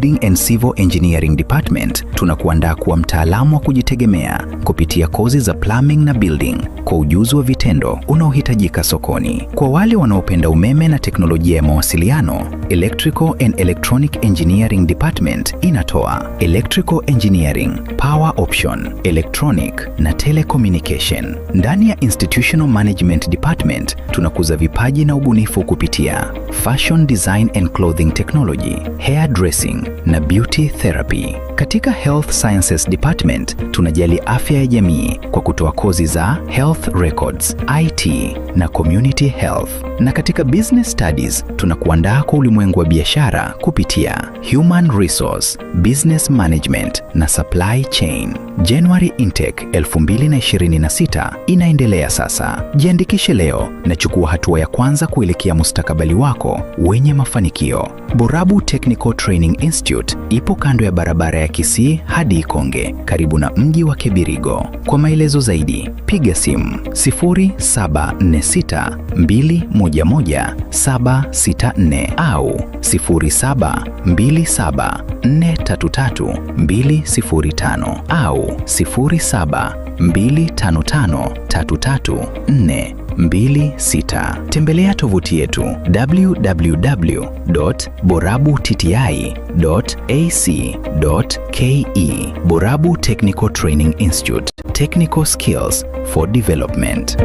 Building and Civil Engineering Department tunakuandaa kuwa mtaalamu wa kujitegemea kupitia kozi za plumbing na building kwa ujuzi wa vitendo unaohitajika sokoni. Kwa wale wanaopenda umeme na teknolojia ya mawasiliano, Electrical and Electronic Engineering Department inatoa Electrical Engineering, Power Option, Electronic na Telecommunication. Ndani ya Institutional Management Department tunakuza vipaji na ubunifu kupitia Fashion Design and Clothing Technology, Hair Dressing na Beauty Therapy. Katika Health Sciences Department tunajali afya ya jamii kwa kutoa kozi za Health Records, IT na Community Health. Na katika Business Studies tunakuandaa kwa ulimwengu wa biashara kupitia Human Resource, Business Management na Supply Chain. January Intake 2026 inaendelea sasa. Jiandikishe leo na chukua hatua ya kwanza kuelekea mustakabali wako wenye mafanikio. Borabu Technical Training Institute ipo kando ya barabara ya Kisii hadi Ikonge, karibu na mji wa Kebirigo. Kwa maelezo zaidi, piga simu 0746 211 764 au 0727 433 205 au 0725 533 426. Tembelea tovuti yetu www.borabutti.ac.ke. Borabu Technical Training Institute, Technical Skills for Development.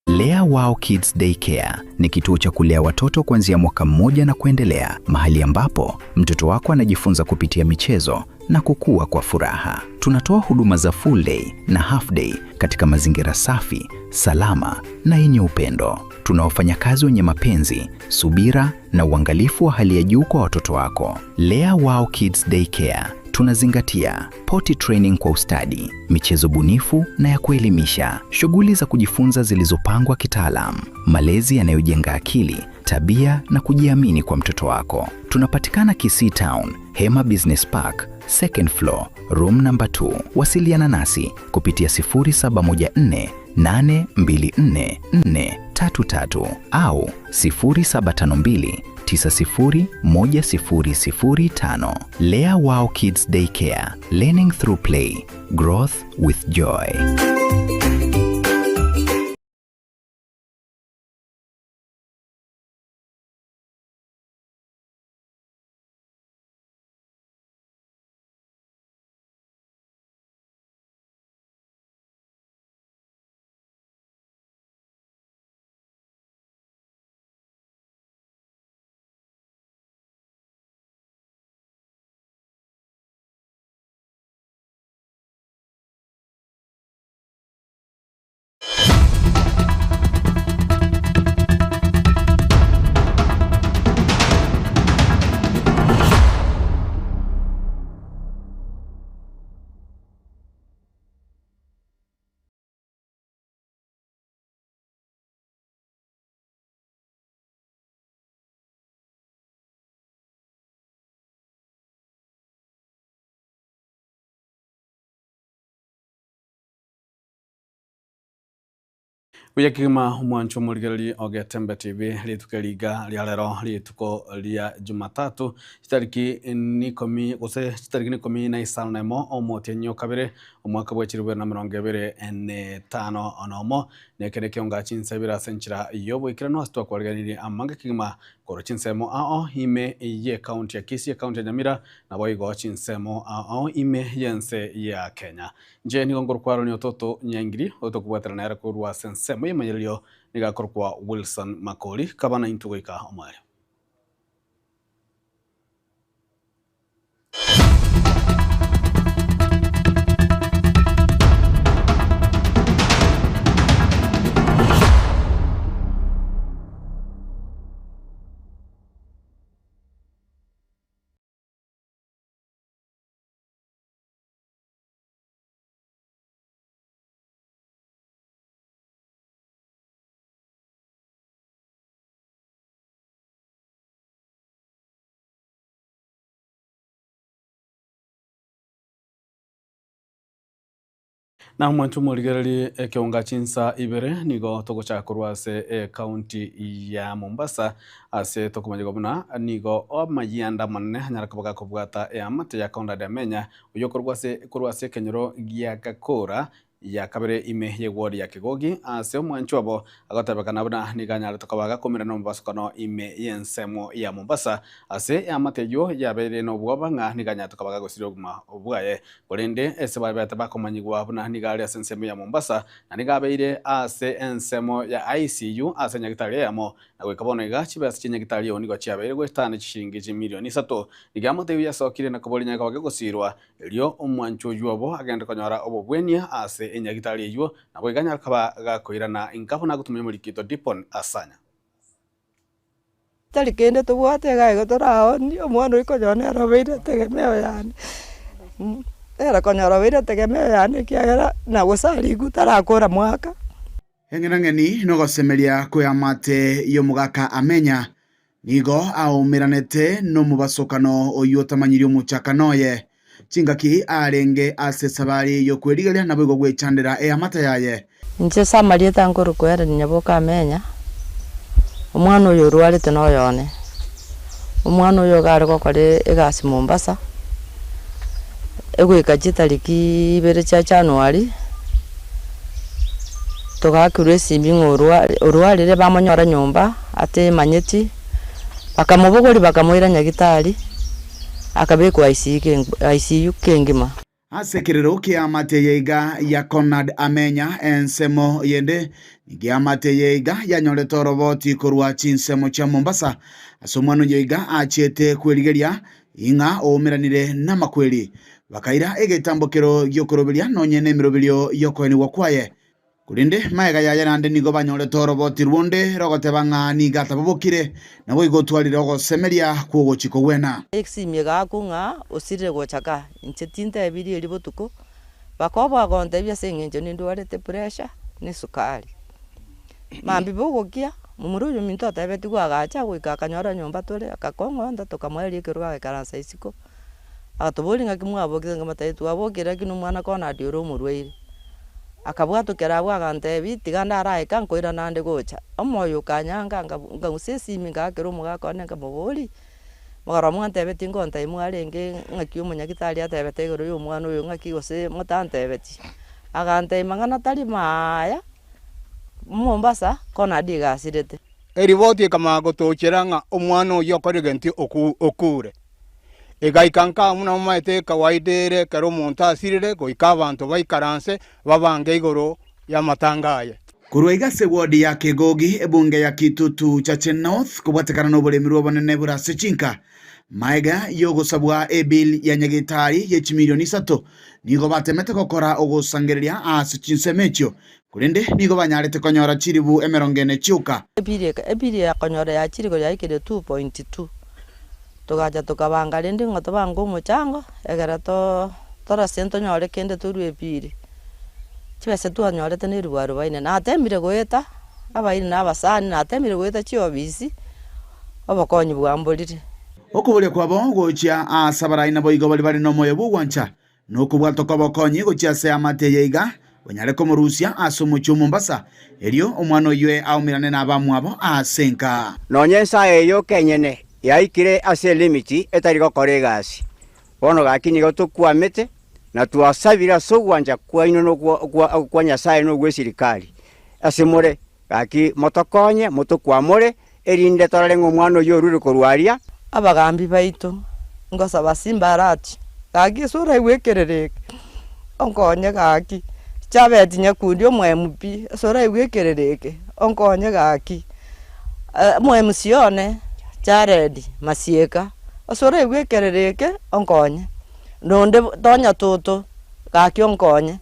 Lea Wow Kids Daycare ni kituo cha kulea watoto kuanzia mwaka mmoja na kuendelea, mahali ambapo mtoto wako anajifunza kupitia michezo na kukua kwa furaha. Tunatoa huduma za full day na half day katika mazingira safi, salama na yenye upendo. Tuna wafanyakazi wenye mapenzi, subira na uangalifu wa hali ya juu kwa watoto wako. Lea Wow Kids Daycare tunazingatia potty training kwa ustadi, michezo bunifu na ya kuelimisha, shughuli za kujifunza zilizopangwa kitaalam, malezi yanayojenga akili, tabia na kujiamini kwa mtoto wako. Tunapatikana Kisii Town, Hema Business Park, second floor, room number 2. Wasiliana nasi kupitia 0714 824 433 au 0752 901005. Lea Wow Kids Daycare, learning through play, growth with joy. Buya kegima omwancho omorigereria o Getembe TV rituko riga ria rero rituko ria Jumatatu chitariki nikomi gose chitariki nikomi na isano na emo omotienyi o kabere omwaka bwa chiribu na mirongo ebere ene tano onomo nekere kionga chinsebera ase enchera yoboikeranu ase twakwariganirie amange kegima korwa chinsemo ao ime ye county ya Kisii ekaunti ya Nyamira nabo igo chinsemo ao ime yense ya Kenya. Nche nigo nkorokwarwa ni ototo Nyaingiri otokobwatera nere korwa ase ensemo yemanyererio niga akorokwa Wilson Makori kabana intwe goika omoerio. Na omwancho omorigererie ekeonga chinsa ibere nigo togochaka korwa ase ecounty ya Mombasa ase tokomanyigwa buna nigo amayianda amanene anyare koba gakobwata eamate ya Conrad Amenya oyio okorwa ase korwa ase ekenyoro gia Gakora ya kabere ime y'eward ya Kegogi ase omwancho obo agotebekana buna nigo anyarete koba gakomerana omobasukano ime y'ensemo ya Mombasa ase eamate eyio yabeire nobwoba ng'a nigo anyarete koba gagosiria obogima bwaye. Korende ase babete bakomanyigwa buna nigo are ase ensemo ya Mombasa, na nigo abeire ase ensemo ya ICU ase nyagitari eyemo, na goika bono iga chibesa chia nyagitari eo nigo chiabeire goetana chishilingi chimilioni isato. Nigo amotebirie asokire na koboria nyakoba gegosiirwa, erio omwancho oyio obo agende konyora obobwenia ase enyagitari eyio, nabo iga anyare koba gakoirana inka buna agotumia omorikito Dipon Asanya. Tari kende tobwate iga igo toraoonie, omwana oyio konyora nere obeire etegemeo yane, nere konyora obeire etegemeo yane ekiagera na gose arigwe tarakora mwaka. Eng'enang'eni nogosemeria kw'eamate y'omogaka Amenya nigo aomeranete nomobasokano oyio otamanyiri omochakano oye. Chingaki arenge ase esabari y'okwerigeria naboigo gwechandera eamate yaye. Inche ase amarieta nkorokwa Hellen Nyaboke Amenya, omwana oyo orwarete noyo one. Omwana oyo iga are gokora egasi Mombasa, egoika chitariki ibere chia January, togakerwa esimi ng'a orware orwarire bamonyora nyomba atemanyeti, bakamobogoria bakamoira nyagitari. Akabekwa ICU kengima. Ase ekerero ki'eamate eye iga ya Conrad Amenya ensemo yende, nigo eamate eye iga yanyorete oroboti korwa chinsemo chia Mombasa ase omwana oyio iga achiete kwerigeria ing'a oumeranire namakweri. Bakaira egetambokero gi'okoroberia nonye nemeroberio y'okoenigwa kwaye. Korende magega yaye naende nigo banyorete oroboti rwonde rogoteba ng'a nigo atabobokire, naboigo otwarire ogosemeria kw'ogochia kogwena. Esimi egaakwa ng'a osirire gocha ka, inche tintebirie erio botuko, bakoboa gontebia ase eng'encho nindwarete pressure na esukari. Mambia bogokia, momura oyo ominto otebetigwe agacha goika akanyora nyomba tore, akakong'onta tokamoeria ekerogo agaikaransa isiko, Agatoboria ng'aki mwabokire, nkamotebia twabokire lakini omwana Conrad ore omorwaire. Akabwatokera abwo agantebia, tiga ndaraika nkoirana ande gocha. Omoyo okanyanga nka nkagusa esimi ngaakera omogaka one nkamoboria, mogoro mwantebetie ngontebi mwarenge ng'aki omonyagitari atebete igoro ya omwana oyo ng'aki gose motantebetie. Agantebia mang'ana tari maaya, Mombasa Conrad iga asirete. Eriboti ekamanya gotochera ng'a omwana oyio okorire gento okure. Egaika nka buna momaete ekawaida ere ekero omonto asirire, goika abanto baikaranse babange igoro y'amatanga aye. Korwa iga ase ward ya Kegogi, ebunge ya Kitutu Chache North kobwatekana noboremerwa obonene bore ase chinka, maega yogosabwa ebill ya nyagetari ye chimilioni isato, nigo batemete gokora ogosangereria ase chinsemo echio, korende nigo banyarete konyora chiribu emerongo ene chioka. Ebill ya konyora yachire igoro yaikire 2.2. Togacha tokabanga rende ng'a tobange omochango, egere too torase ntonyore kende torue ebiiri. Chibesa twanyorete na eribu arubaini, natemire goeta abairi na abasani, natemire goeta chiofisi, obokonyi bwamborire. Okoboria kwabo gochia ase abarai naboigo baria bare nomoyo bw'ogwancha, na okobwatwa kw'abokonyi gochia ase eamate eye iga, banyare komorusia ase omochie o Mombasa, erio omwana oyio aumerane nabamwabo ase enka. Nonya ensa eye yoka enyene yaikire ase elimiti etari gokora egasi. Bono gaki nigo tokwamete na twasabire ase ogwancha kwaino na okwa Nyasae na ogw'esirikari ase more, gaki motokonye, motokwamore, erinde torore ng'a omwana oyio orure korwa aria. Abagambi baito, ngosaba Simbarati, gaki ase oraigwe ekerero eke, onkonye gaki, Jabeti Nyakundi omo MP, ase oraigwe ekerero eke, onkonye gaki. Omo MC one, Jared Masieka, ase oraigwe ekerero eke, onkonye. Nonde tonya toto, gaki onkonye,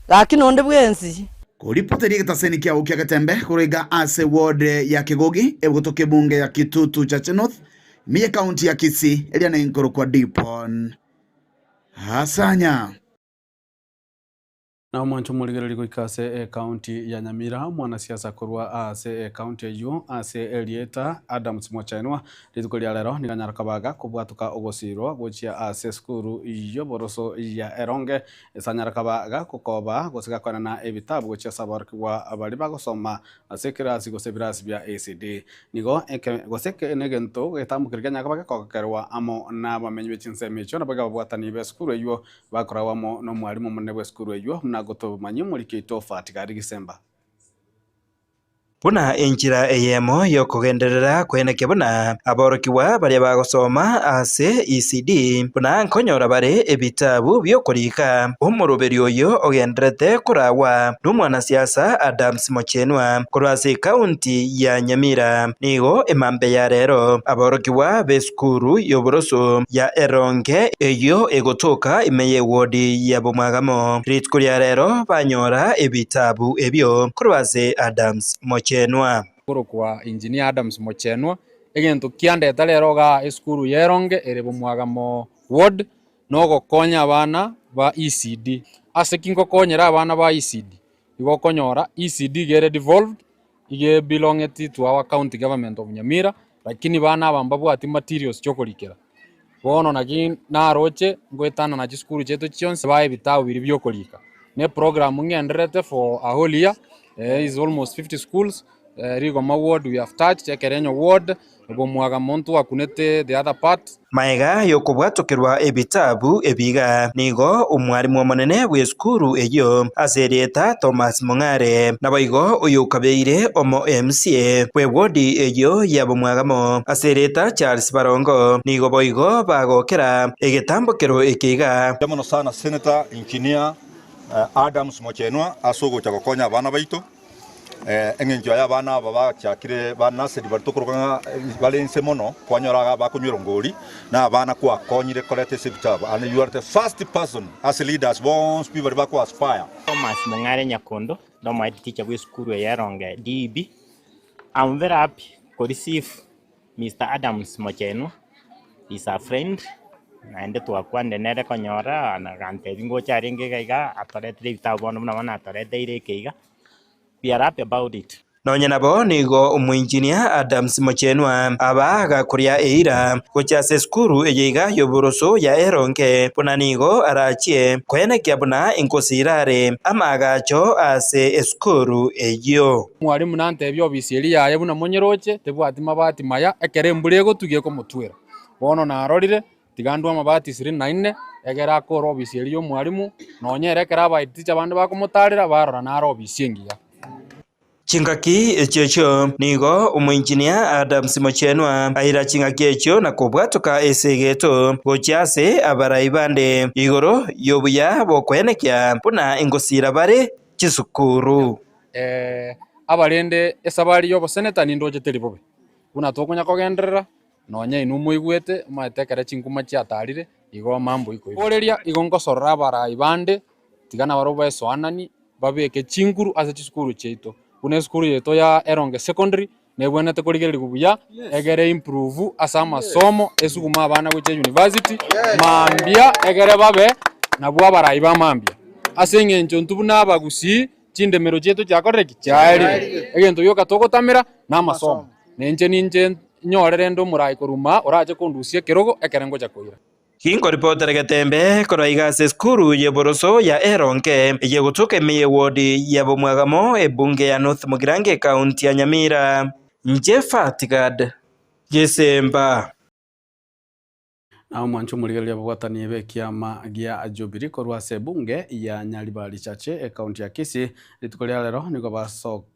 gaki nonde bwensi. Koripoteria egetaseni kiao kia Getembe korwa iga ase ward ya Kegogi egotoka ebunge ya Kitutu Chache North ime ye county ya Kisii eria nenkorokwa Dipon Hasanya. Na omwancho omorigereria goika ase ecounty ya Nyamira, omwanasiasa korwa ase ecounty eyio ase erieta Adams Mochenwa, rituko ria rero nigo anyara kobaga kobwatoka ogosirwa gochia ase esukuru y'oboroso ya Eronge ase anyara koba gagokoba gose gakoenana ebitabu gochia ase aborokigwa baria bagosoma ase ekerasi gose ebirasi bia ECD. Nigo eke gose eke negento getambokereria kianyara koba gekogokerwa amo nabamenyi be chinsemo echio nabo iga ababwatani b'esukuru eyio Bakoragwa amo nomwalimu omonene bw'esukuru eyio, buna gotobamanyia omoriki oito Fati Gari Gisemba. Buna enchera eyemo y'okogenderera koenekia buna aborokigwa baria bagosoma ase ECD buna nkonyora bare ebitabu bi'okorika. Omoroberi oyo ogendererete koragwa nomwanasiasa Adams Mochenwa korwa ase ekaunti ya Nyamira. Nigo emambia ya rero aborokigwa b'esukuru y'oboroso ya Eronge eyio egotoka ime y'ewodi ya Bomwagamo rituko ria rero banyora ebitabu ebio korwa ase Adams Mochenwa. Korokwa Engineer Adams Mochenwa, egento kiandeta rero igaa esukuru ya Eronge ere Bomwagamo ward nogokonya abana ba ECD. Ase ki ngokonyera abana ba ECD? Igo okonyora ECD iga ere devolved iga ebelongeti to our county government of Nyamira, lakini bana aba mbabwati materials chiokorikera. Bono naki naroche ngoetana na chisukuru chiaito chionsi bae ebitabu biria biokorika. Ne eprogram ng'endererete for a whole year, is almost 50 schools, Rigoma ward we have touched, Ekerenyo ward, Bomwagamo ntwakunete the other part. Magega y'okobwatokerwa ebitabu ebi iga, nigo omwarimu omonene bw'esukuru eyio ase erieta Thomas Mong'are, naboigo oyokabeire omo MCA bw'ewodi eyio ya Bomwagamo ase erieta Charles Barongo, nigo boigo bagokera egetambokero eke iga. Mbuya mono sana Senator Engineer Adams Mochenwa ase ogocha gokonya abana baito. Engencho yaye abana aba bachakire ba nursery baria tokoroka ng'a bare inse mono, kwanyora iga bakonywa erongori, na abana kwakonyire koreta ase ebitabu and you are the first person ase leaders bonsi pi baria bako aspire. Thomas Mong'are Nyakondo, ndomoeti teacher bwe esukuru eye Eronge DEB, I'm very happy ko receive Mister Adams Mochenwa, is a friend, naende twakwanire nere konyora agantebia ngocha arenge iga iga atoretere ebitabu bono buna bono atoreteire eke iga. We are happy about it. Nonya nabo nigo omoinjinia Adams Mochenwa aba agakoria eira gochia ase esukuru eye iga y'oboroso ya Eronge buna nigo arachie koenekia buna inkosiira are amaagacho ase esukuru eyio. Omwalimu nantebie obisi eria yaye buna monyeroche, tebwati mabati maya, ekero embura egotugia ekomotwera. Bono narorire, Tiga ndue amabati ishirini na inne, egere akore obisi eria y'omwalimu, nonya ere ekero abaeticha bande bakomotaarera, barora nare obisi engiya. Chingaki echio echio nigo omoinjinia Adams Mochenwa aira chingaki echio na kobwatoka esegeto gochia ase abarai bande igoro y'obuya bw'okoenekia buna ingosiira bare chisukuru. Abarende esabari y'oboseneta nindoche teri bobe, buna tokonya kogenderera Nonya inwe moigwete, omanyete ekero chinkuma chiatarire, igo mambo ikoigwa. Boreria, igo nkosorora abarai bande, tiga nabarabwo baesoananie, babeke chinguru ase chisukuru chiaito. Buna esukuru yaito ya Eronge Secondary, nebwenerete korigererigwa buya, egere improve ase amasomo, esugume abana gochia university, mambia egere babe nabwo abarai ba mambia. Ase eng'encho intwe buna abagusii, chindemero chiaito chiakorire ki? Chiaerire. Egento gioka togotamera namasomo. Na inche ninche nyore rende omorai korwa maa orache kondusia ekerogo ekere ngocha koira. Ginkoripotera getembe korwa iga ase esukuru y'oboroso ya Eronke eye egotoka ime y'ewodi ya Bomwagamo ebunge ya North Mugirango ekaunti ya Nyamira. Inche Fatigad Gesemba. Na omwanche omorigereria ababwatani b'ekiama gia Jubilee korwa ase ebunge ya Nyaribari Chache ekaunti ya Kisii rituko ria rero nigo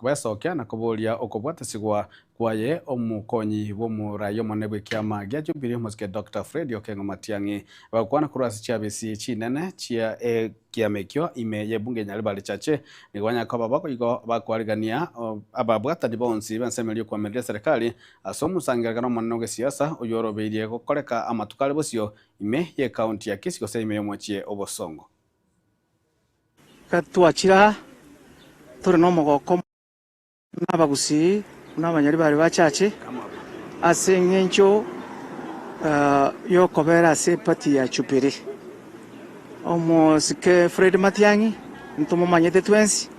besokia na koboria okobwatesigwa kwaye omokonyi bw'omorai omonene bw'ekiama gia Jubilee omosike Doctor Fred Okengo Matiang'i. Bagokwana korwa ase chiabisi chinene chia ekiama ekio ime y'ebunge ya Nyaribari Chache nigo banyare koba boigo bakoarigania ababwatani bonsi b'ensemo eria y'okoamereria eserekari Ase omosangererekano omonene o gesiasa oyio orobeirie gokoreka amatuko are bosio ime y'ecounty ya Kisii gose ime y'omochie o Bosongo. Iga twachire aa, tore nomogoko buna abagusii, buna abanyaribari ba chache, ase eng'encho yokobera ase eparty ya Jubilee. Omosike Fred Matiang'i. Ntomomanyete twensi,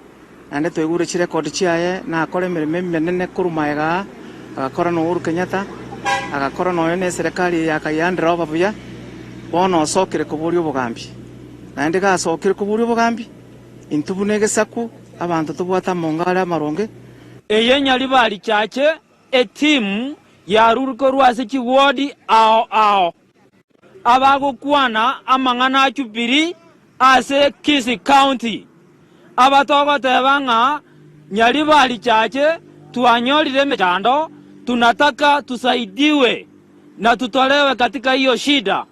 naende twaigure chirekodi chiaye, nakora emeremo emenene korwa magega aa, agakora na Uhuru Kenyatta, agakora nonya na eserekari eye akayeandera oba buya, bono osokire koboria obogambi. Naende gasokire koboria obogambi, intwe buna egesaku, abanto tobwate amonga are amaronge. Eye Nyaribari Chache etimu yarure korwa ase chiwodi ao ao. Abagokwana amang'ana a Jubilee ase Kisii County, aba togoteba ng'a Nyaribari Chache twanyorire emechando, tunataka tusaidiwe na tutolewe katika hiyo shida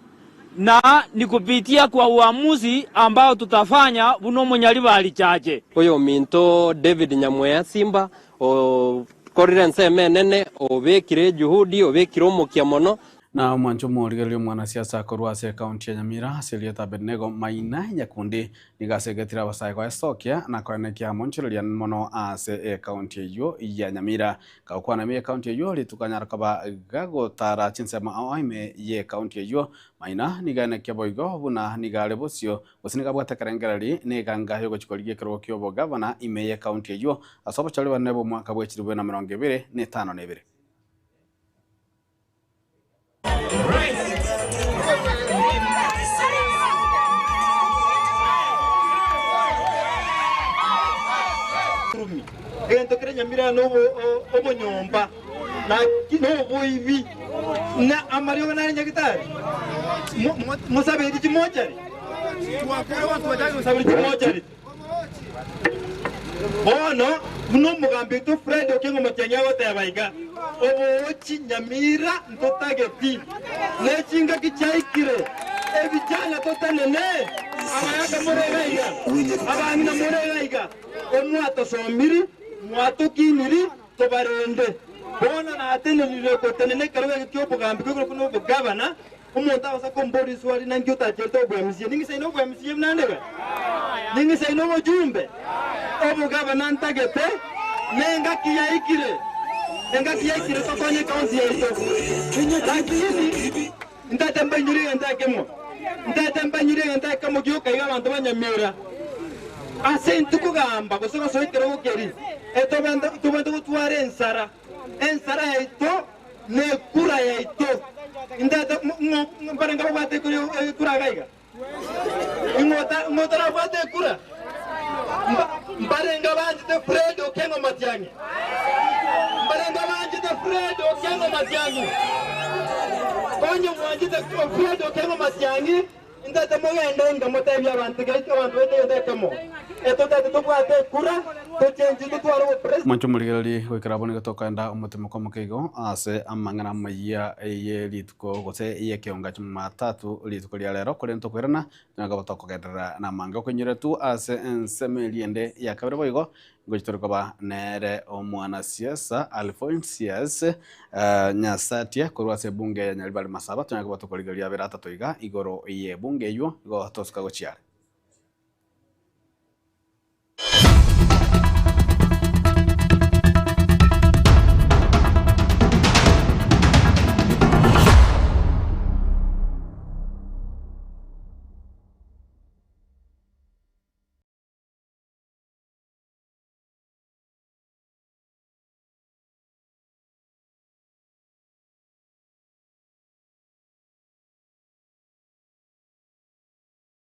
na ni kupitia kwa uamuzi ambao tutafanya buna omonyaribari Chache. Oyominto David Nyamweya Simba okorire ensemo enene, obekire ejuhudi, obekire omokia mono. Na omwancho omorigereria omwanasiasa korwa ase ekaunti ya Nyamira ase erieta Abednego Maina Nyakundi nigo asegetire abasae goesokia na koenekia amonchoreria mono ase ekaunti eyio ya Nyamira. Gagokwana ime y'ekaunti eyio rituko anyare koba gagotara chinsemo ao ime y'ekaunti eyio, Maina nigo aenekia boigo buna nigo are bosio gose nigo abwate ekerengereri na eganga y'ogochia korigia ekerogo ki'obogavana ime y'ekaunti eyio ase obochori bonene bw'omwaka bwe chilifu na emerongo ebere na etano na ebere. Egento kere nyamira na obonyomba, na oboibi, na amariogo nare nyagitari. Mosaberie chimochari, mosaberie chimochari. Bono, buna omogambi oito Fred Okengo Matiang'i agoteba iga, Oboochi nyamira ntotageti, ne chingaki chiaikire, ebichanga totenene, abayaka more iga iga, abang'ina more iga iga, omwatosomiri, mwatokiniri, tobarende. Bono natenenire gotenena ekerogo eke ki'obogambi koigoro buna obogavana, Omonto agose komboria iswari, Naki otacherete obwemisia? Ning'isaine obwemisia buna nde iga? Ning'isaine obochumbe? Obogabana ntagete, nengaki yaikire, engaki yaikire tokonye ekaunti yaito. Lakini ntete mbainyore egento ekemo, ntete mbainyore egento ekemo gioka iga abanto ba Nyamira, ase intwe kogamba gose gosoa ekerogo keria, etobwenerete gotwara ensara, ensara yaito Nekura yaito. Intete ng'o mbarenge babwate ekura iga iga? Ing'o otarabwate ekura? Mbarenge abanchete Fred Okengo Matiang'i? Mbarenge abanchete Fred Okengo Matiang'i? Onye mwanchete Fred Okengo Matiang'i, Intete mogende inka motebie abanto gaito abanto baito egento ekemo, etotete tobwate ekura, tochenchie totware obopresident. Mwanche omorigererie goikera abwo nigo tokoenda omotimoko omoke igo ase amang'ana amayia ye rituko gose y'ekeonga Jumatatu rituko ria rero korende tokoirana nigo tokogenderera namange okoinyoretwa ase ensemo eria ende ya kabere boigo Ngochia tore koba nere omwanasiasa Alphonsius Nyasatia korwa ase ebunge ya Nyaribari Masaba, tonyare koba tokorigereria abere atato iga igoro y'ebunge eywo, igo tosuka gochia are.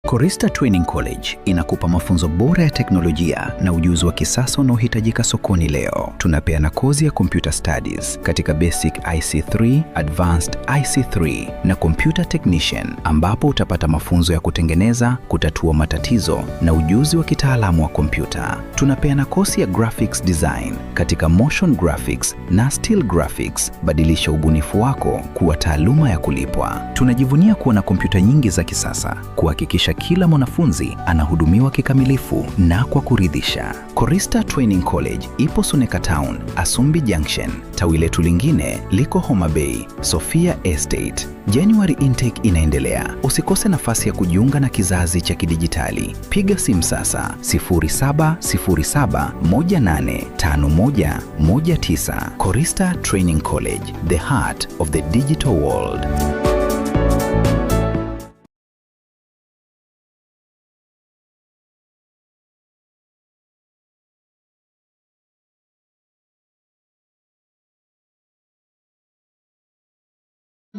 Korista Training College inakupa mafunzo bora ya teknolojia na ujuzi wa kisasa unaohitajika sokoni leo. Tunapeana kozi ya computer studies katika basic IC3, advanced IC3 na computer technician, ambapo utapata mafunzo ya kutengeneza, kutatua matatizo na ujuzi wa kitaalamu wa kompyuta. Tunapeana kosi ya graphics design katika motion graphics na still graphics. Badilisha ubunifu wako kuwa taaluma ya kulipwa. Tunajivunia kuwa na kompyuta nyingi za kisasa kuhakikisha kila mwanafunzi anahudumiwa kikamilifu na kwa kuridhisha. Korista Training College ipo Suneka Town, Asumbi Junction. Tawi letu lingine liko Homa Bay, Sofia Estate. January intake inaendelea. Usikose nafasi ya kujiunga na kizazi cha kidijitali. Piga simu sasa 0707185119. Korista Training College, the heart of the digital world.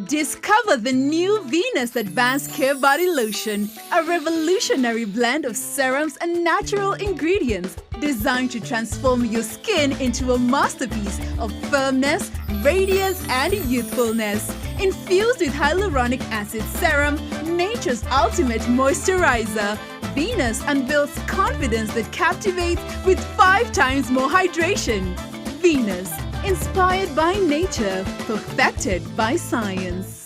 Discover the new Venus Advanced Care Body Lotion, a revolutionary blend of serums and natural ingredients designed to transform your skin into a masterpiece of firmness, radiance, and youthfulness. Infused with hyaluronic acid serum, nature's ultimate moisturizer, Venus unveils confidence that captivates with 5 times more hydration. Venus, inspired by nature, perfected by science.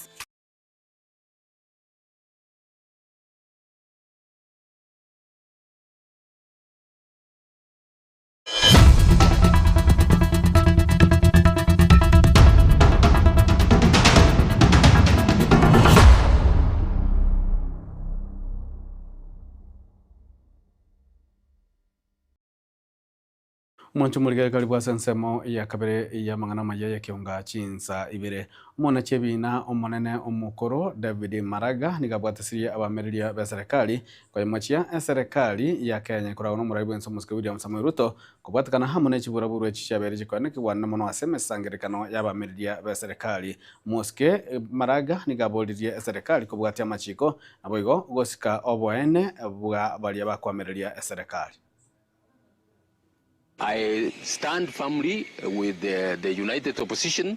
Omonche omorigere karibu ase ensemo ya kabere y'amang'ana amaya y'ekeonga chinsa ibere. Omonachi ebiina omonene omokoro David Maraga nigo abwatisirie abamereria b'eserekari koimochia eserekari ya Kenya ekoragwa n'omorai bw'ense omosike William Samoei Ruto kobwatekana amo ne chiburaburu echi chiabeire chikoenekigwa na mono ase emesangerekano y'abamereria b'eserekari. Omosike Maraga nigo aboririe eserekari kobwatia amachiko naboigo gosika oboene bwa baria bakoamereria eserekari. I stand firmly with the united opposition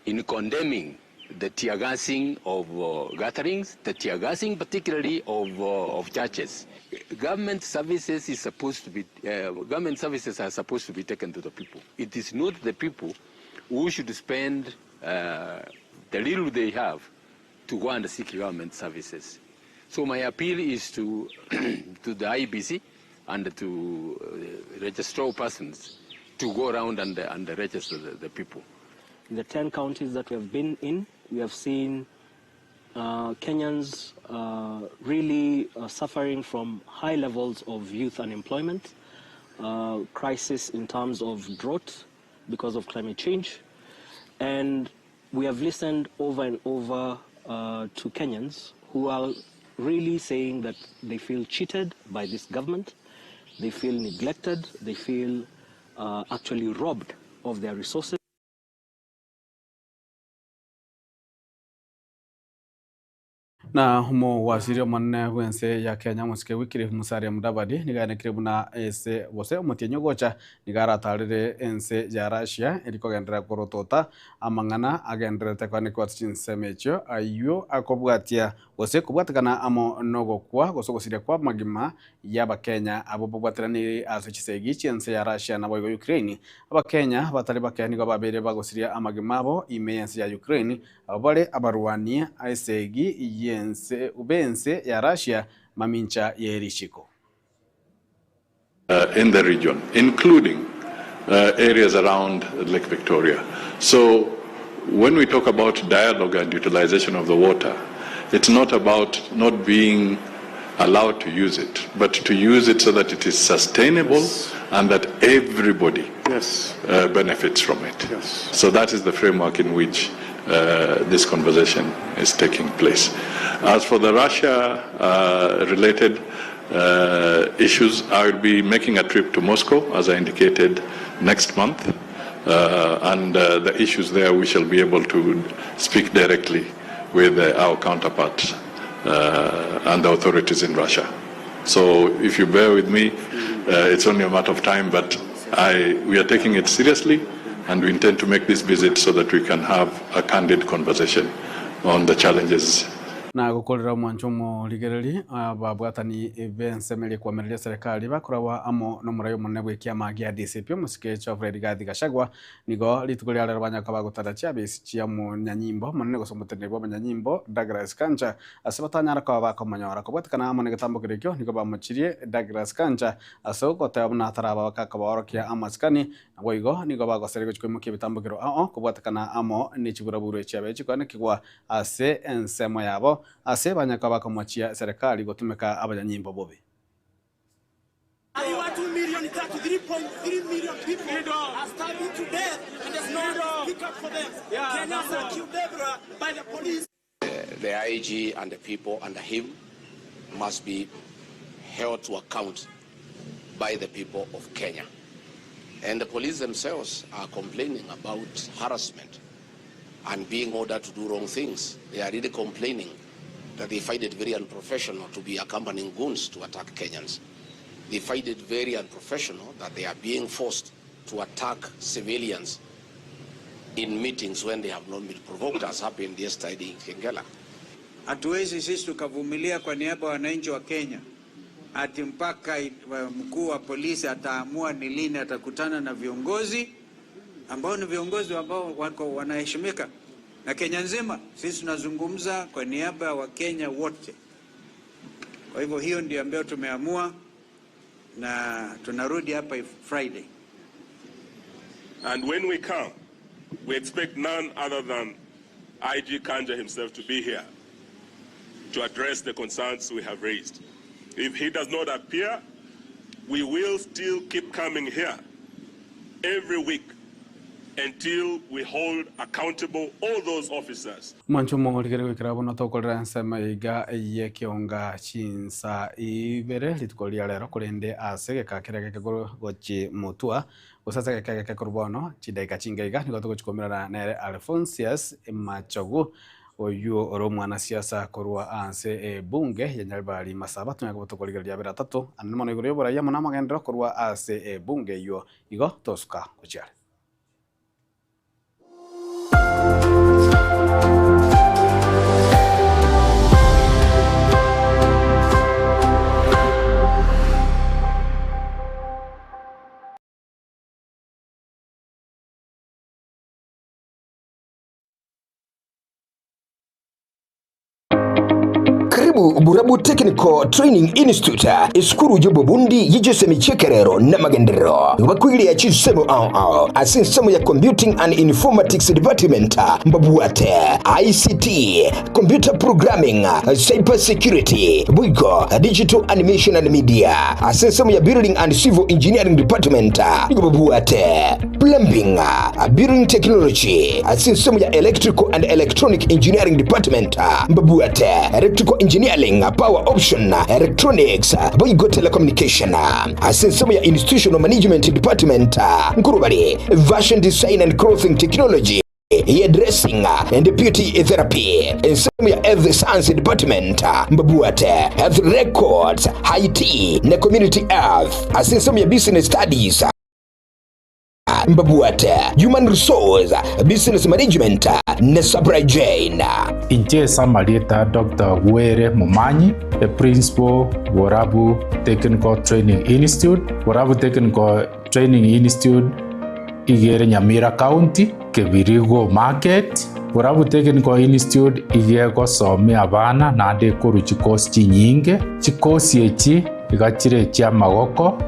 in condemning the teargassing of gatherings, the teargassing particularly of churches. Government services is supposed to be, government services are supposed to be taken to the people. It is not the people who should spend the little they have to go and seek government services. So my appeal is to the IEBC and to register persons to go around and register the people. In the 10 counties that we have been in, we have seen Kenyans really suffering from high levels of youth unemployment, crisis in terms of drought because of climate change. And we have listened over and over to Kenyans who are really saying that they feel cheated by this government, they feel neglected, they feel actually robbed of their resources. Na omowasiri omonene bw'ense ya Kenya omosike Wycliffe Musalia Mudavadi nigo aenekire buna ase gose omotienyi ogocha nigo aratarire ense ya Russia eri kogenderera korotota amang'ana agendererete koanekwa ase chinsemo echio aywo akobwatia gose kobwatekana amo nogokwa gose ogosiria kwa amagima y'Abakenya abwo babwateranire ase chisegi chi'ense ya Russia naboigo Ukraine. Abakenya batari bake nigo babeire bagosiria amagima abo ime y'ense ya Ukraine abo bare abarwani esegi y'ense b'ense ya Russia mamincha y'erishiko. In the region, including areas around Lake Victoria. So when we talk about dialogue and utilization of the water, it's not about not being allowed to use it, but to use it so that it is sustainable and that everybody benefits from it. So that is the framework in which this conversation is taking place. As for the Russia-related issues, I will be making a trip to Moscow, as I indicated, next month. And the issues there, we shall be able to speak directly with our counterparts and the authorities in Russia. So if you bear with me, it's only a matter of time, but we are taking it seriously, and we intend to make this visit so that we can have a candid conversation on the challenges. Na gokorera omwancho omorigereri ababwatani b'ensemeria kwamereria serikali bakorawa amo n'omorai omonene bw'ekiama gia DCP omosike Geoffrey Rigathi Gachagua nigo rituko ria rero banyaka bagotara chiabisi chia omonyanyimbo omonene gose omoteneneri bwa omonyanyimbo Douglas Kanja ase batanyara koba bakomonyora kobwatekana amo negetambo keria ekio nigo bamochirie Douglas Kanja ase ogoteba buna ataraba bakakobaorokia amasikani naboigo nigo bagoseria gochia koimokia ebitambo kero ao kobwatekana amo nechiburaburu chiabe chikoanekigwa ase ensemo yabo ase banyaka bakomochia serikali gotumeka abanyanyimbo bobe. Aiwa 2 million, 3.3 million people are starving to death and there's no one to speak up for them. Kenyans are killed everywhere by the police. The IG and the people under him must be held to account by the people of Kenya. And the police themselves are complaining about harassment. and being ordered to do wrong things. They are really complaining that they find it very unprofessional to be accompanying goons to attack Kenyans. They find it very unprofessional that they are being forced to attack civilians in meetings when they have not been provoked, as happened yesterday in Kengela. Hatuwezi sisi tukavumilia kwa niaba ya wananchi wa Kenya ati mpaka mkuu wa polisi ataamua ni lini atakutana na viongozi ambao ni viongozi ambao wako wanaheshimika na Kenya nzima. Sisi tunazungumza kwa niaba ya Wakenya wote. Kwa hivyo hiyo ndio ambayo tumeamua na tunarudi hapa Friday. And when we come, we expect none other than IG Kanja himself to be here to address the concerns we have raised. If he does not appear, we will still keep coming here every week until we hold accountable all those officers. Mwancho omorigere goikera bono tokorera ensemo iga y'ekionga chinsa ibere rituko ria rero korende ase egeka keria gekegoro gochi motwa gose ase egeka gekekoro bono chidaika chinga iga nigo togochikomerana nere Alphonsius Machogu oyu ore omwanasiasa korwa ase ebunge ya Nyaribari Masaba tonyare koba tokorigereria abere atato ande mono igoro ya oborai amo na amagenderero korwa ase ebunge eywo igo tosuka gochiare. Karibu Burabu Technical Training Institute, esukuru y'obobundi y'echisemi chi'ekerero n'amagenderero. Bakoiria chisemo ao ao ase ensemo ya Computing and Informatics Department mbabwate ICT, Computer Programming, Cyber Security, boigo Digital Animation and Media. Ase ensemo ya Building and Civil Engineering Department nigo babwate Plumbing, Building Technology. Ase ensemo ya Electrical and Electronic Engineering Department mbabwate Electrical Engineering, Power Option, Electronics, boigo Telecommunication. Ase ensemo ya Institutional Management Department nkorobare Fashion Design and Clothing Technology, Hair Dressing and Beauty Therapy. Ensemo ya Health Science Department mbabwate Health Records, IT na Community Health. Ase ensemo ya Business Studies mbabwate Human Resource, Business Management na Supply Chain. Inche ase amarieta Doctor Were Momanyi, the Principal Borabu Technical Training Institute. Borabu Technical Training Institute iga ere Nyamira County, Kebirigo Market. Borabu Technical Institute iga egosomia abana naende ekorwa chikosi chinyinge. Chikosi echi iga chire echiamagoko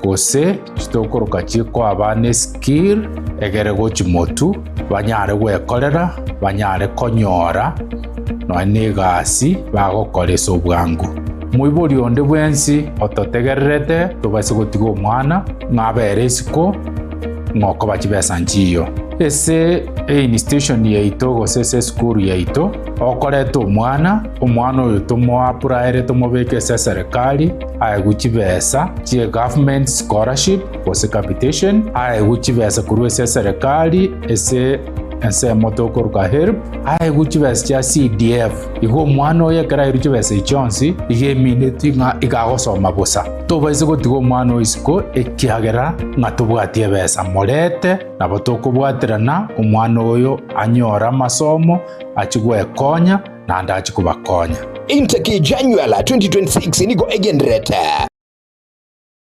gose chitokoroka chikoa abana eskill egere gochi motu banyare gwekorera banyare konyora nonya na egasi bagokora ase obwango. Moibori onde bwensi ototegererete tobaise gotiga omwana ng'a abere isiko ng'a okoba chibesa nchiyo. Ase einstitution yaito gose ase esukuru yaito, okoreta omwana, omwana oyo tomoapuraere tomobeke ase eserekari, aegwe chibesa chie government scholarship gose capitation, aegwe chibesa korwa ase eserekari ase ensemo tokoruka HELB, aegwe chibesa chia CDF. Igo omwana oyo ekero airwe chibesa echi chionsi, iga emineti ng'a iga agosoma bosa. Tobaisa gotiga omwana oyo isiko ekiagera ng'a tobwati ebesa. Morete nabo tokobwaterana omwana oyo anyore amasomo, achie gwekonya naende achie kobakonya. Intake January 2026 nigo egendererete.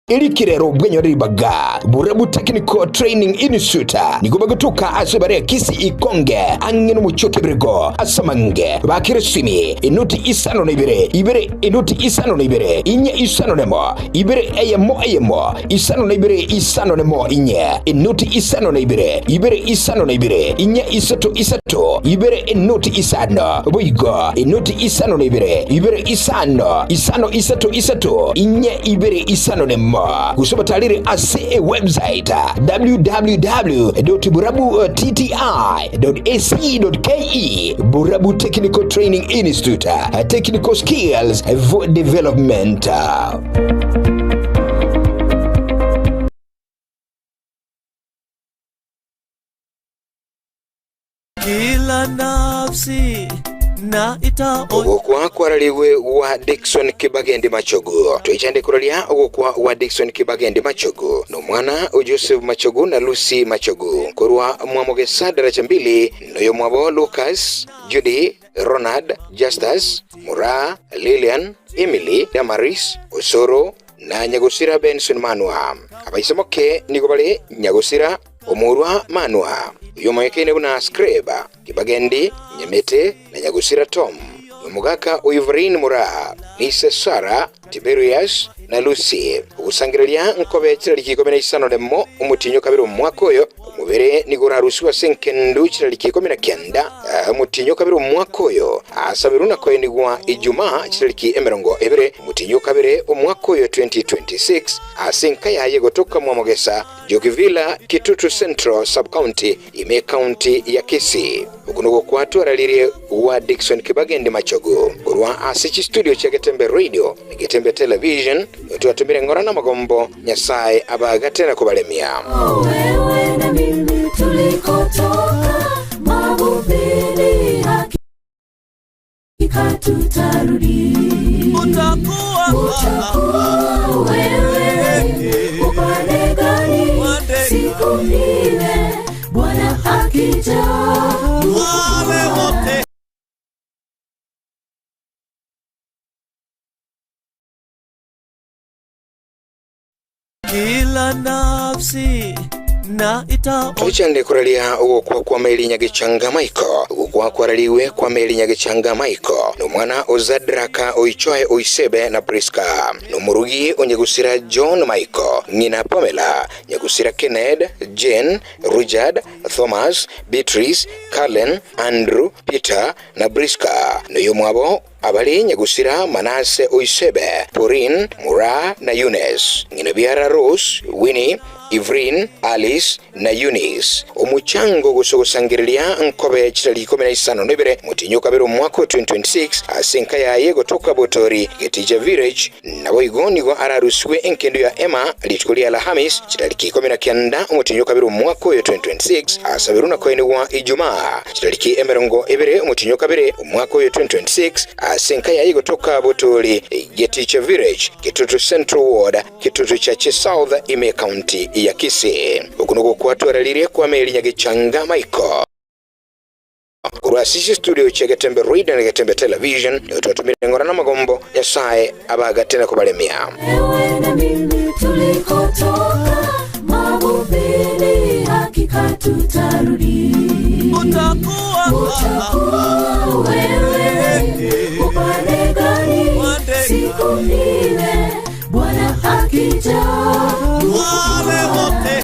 Erikire robwenyo ribaga Burabu Technical Training Institute nigo bagotoka ase bare Kisii Ikonge ang'e nomochie o Kebirigo ase amange bakire esimi enoti isano na ibere ibere enoti isano na ibere inye isano nemo ibere eyemo eyemo isano na ibere isano nemo inye enoti isano na ibere ibere isano na ibere inye isato isato ibere enoti isano boigo enoti isano na ibere ibere isano isano isato isato inye ibere isano nemo Gose obatarere ase ewebsite www.burabuttti.ac.ke Burabu Technical Training Institute, Technical Skills for Development. Kila nafsi na ita Ogokwa kwararigwe gwa Dickson Kibagendi Machogu. Toichande kororia ogokwa gwa Dickson Kibagendi Machogu nomwana o Joseph Machogu na Lucy Machogu korwa Mwamogesa daraja mbili noyo mwabo Lucas, Judy, Ronald, Justus, Muraa, Lilian, Emily, Damaris, Osoro na Nyagusira Benson Manwa. Abaisemoke nigo bare Nyagusira Omorwa Manwa oyo omoyekaine buna Scribe, Kibagendi, Nyamete na Nyagusira Tom, nomogaka o Evelyn Moraa, Nise Sarah, Tiberius na Lucy. Ogosangereria nkobe chirariki ikomi na isano nemo omotinyo kabere omwaka oyo omobere nigo orarusiwe ase enkendu chirariki ikomi na kenda omotinyo kabere omwaka oyo asaberwe na koenigwa Ijumaa chirariki emerongo ebere omotinyo kabere omwaka oyo 2026 ase enka yaye gotoka Mwamogesa Jokivilla Kitutu Central Sub-County ime county ya Kisii. Oko nigo kwatwararirie gwa Dickson Kibagendi Machogu korwa ase chistudio chia Getembe Radio na Getembe Television, twatomire ng'ora na amagombo Nyasae abagate na kobaremia. Wewe na mimi tulikotoka mavumbini, hakika tutarudi. Utakuwa wewe upande gani siku ile Bwana akija? Wale wote Kila nafsi na ita Tochande koraria ogokwa kwa Mary Nyagichanga Michael. Ogokwa kwarariwe kwa Mary Nyagichanga Michael nomwana o Zadraka Oichoe Oisebe na Priska nomurugi o Nyagusira John Michael ng'ina Pamela Nyagusira Kenneth Jane Richard Thomas Beatrice Cullen Andrew Peter na Priska noyo mwabo abare Nyagusira Manase Oisebe Porin Mura na Eunice ng'ina biara Rose Winnie Ivrin Alice na Eunice. Omuchango gosogosangereria nkobe chitari ikumi na isano na ibere motinyo kabere omwaka o 2026 ase enka yaye gotoka Botori Getija Village nabo igo nigo ararusiwe enkendo ya Emma rituko ria Alhamis chitariki ikumi na kenda omotinyo kabere omwaka oyo 2026 asaberwe na koenigwa Ijumaa chitariki emerongo ebere omotinyo kabere omwaka oyo 2026 ase enka yaye gotoka Botori Geticha Village Kitutu Central Ward Kitutu Chache South ime county ya Kisii. Oku nigo kwatwararirie kwa Mary Nyagichanga Michael korwa ase studio chia Getembe Radio na Getembe Television twatumire ng'ora na magombo Nyasae abagate na kobaremia. Wewe na mimi tulikotoka mavumbini, hakika tutarudi. Utakuwa wewe upande gani siku ile Bwana akija? Wale wote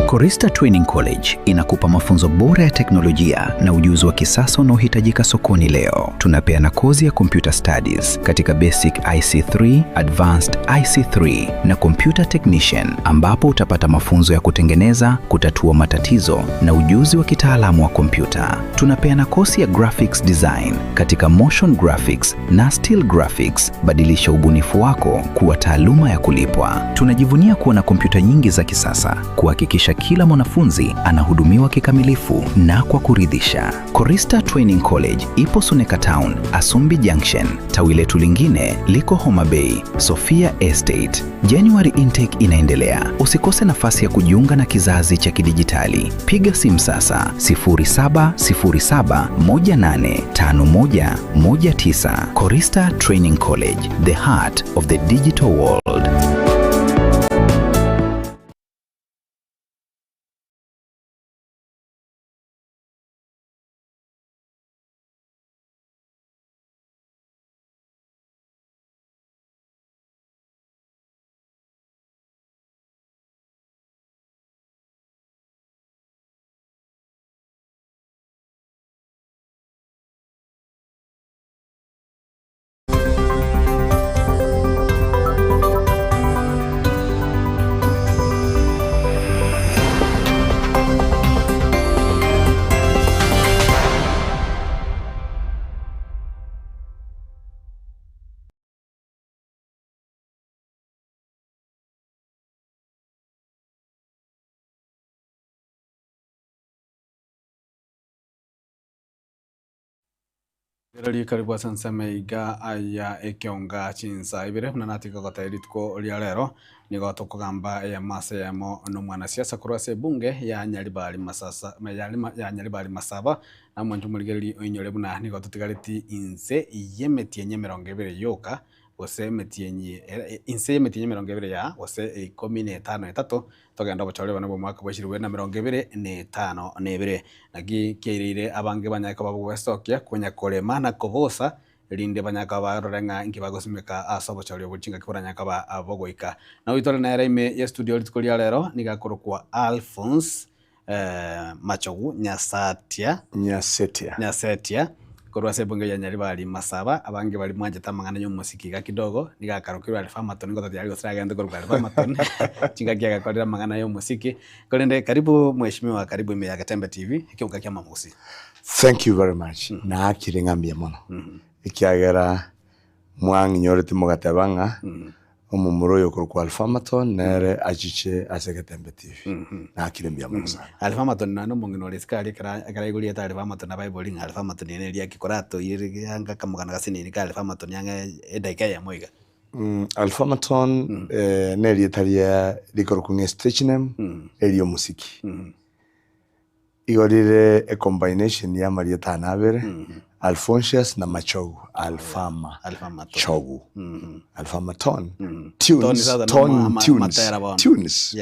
Korista Training College inakupa mafunzo bora ya teknolojia na ujuzi wa kisasa unaohitajika sokoni leo. Tunapeana kozi ya Computer Studies katika Basic IC3, Advanced IC3 na Computer Technician, ambapo utapata mafunzo ya kutengeneza, kutatua matatizo na ujuzi wa kitaalamu wa kompyuta. Tunapeana kozi ya Graphics Design katika Motion Graphics na Still Graphics. Badilisha ubunifu wako kuwa taaluma ya kulipwa. Tunajivunia kuwa na kompyuta nyingi za kisasa kuhakikisha kila mwanafunzi anahudumiwa kikamilifu na kwa kuridhisha. Korista Training College ipo Suneka Town, Asumbi Junction. Tawi letu lingine liko Homa Bay, Sofia Estate. January intake inaendelea. Usikose nafasi ya kujiunga na kizazi cha kidijitali. Piga simu sasa 0707185119. Korista Training College, the heart of the digital world. Rirorio karibu ase ensemo iga aya ekeonga chinsa ibere buna natiga gotebia rituko ria rero nigo tokogamba eyemo ase eyemo na omwanasiasa korwa ase ebunge ya Nyaribari Masasa ya Nyaribari Masaba na omonto omorigereria oinyore buna nigo totigareti inse y'emetienyi emerongo ebere yoka gose emetienyi inse y'emetienyi emerongo ebere ya gose ikomi na etano etato Togende obochore bone bw'omwaka bwa chilifu 2052. Naki kiaireire abange banyare koba bogwesokia konya korema na kobosa, erinde banyare koba barore ng'a inki bagosimeka ase obochori obwo chingaki boranyare koba bogoika. Na oyio tore nere ime ye studio rituko ria rero nigo akorokwa Alphonse Machogu Nyasatia. Nyasetia. Nyasetia, korwa ase ebunge ya Nyaribari Masaba, abange baria mwanchete amang'ana y'omosiki iga kidogo, nigo akarokirwe Alifamaton nigo totayari gose agente korokwa Alifamaton, chingaki agakorire amang'ana y'omosiki. Korende karibu mheshimiwa, karibu ime ya Getembe TV, ekeunga kia Mama Gusii. Thank you very much, naakire ng'a mbuya mono, ekiagera mwang'inyoreti mogateba ng'a omomura oyo okorokwa Alfamaton nere achiche ase Getembe TV. Naakire mbuya mono sana. Alfamaton naende omong'ina ore isiko aria ekero ekero aigoriete Alfamaton nabo aibori ng'a Alfamaton ere eriaki koratoirere anga akamogano gasinini ka Alfamaton ang'e edaika eyemo iga. Alfamaton nerieta ria rikorokwa ng'a estage name eriomosiki. Igo rire e combination ya amarieta ane abere, Alphonsius na Machogu, Alfama Chogu, Alfamaton, tunes, ton, tunes, tunes.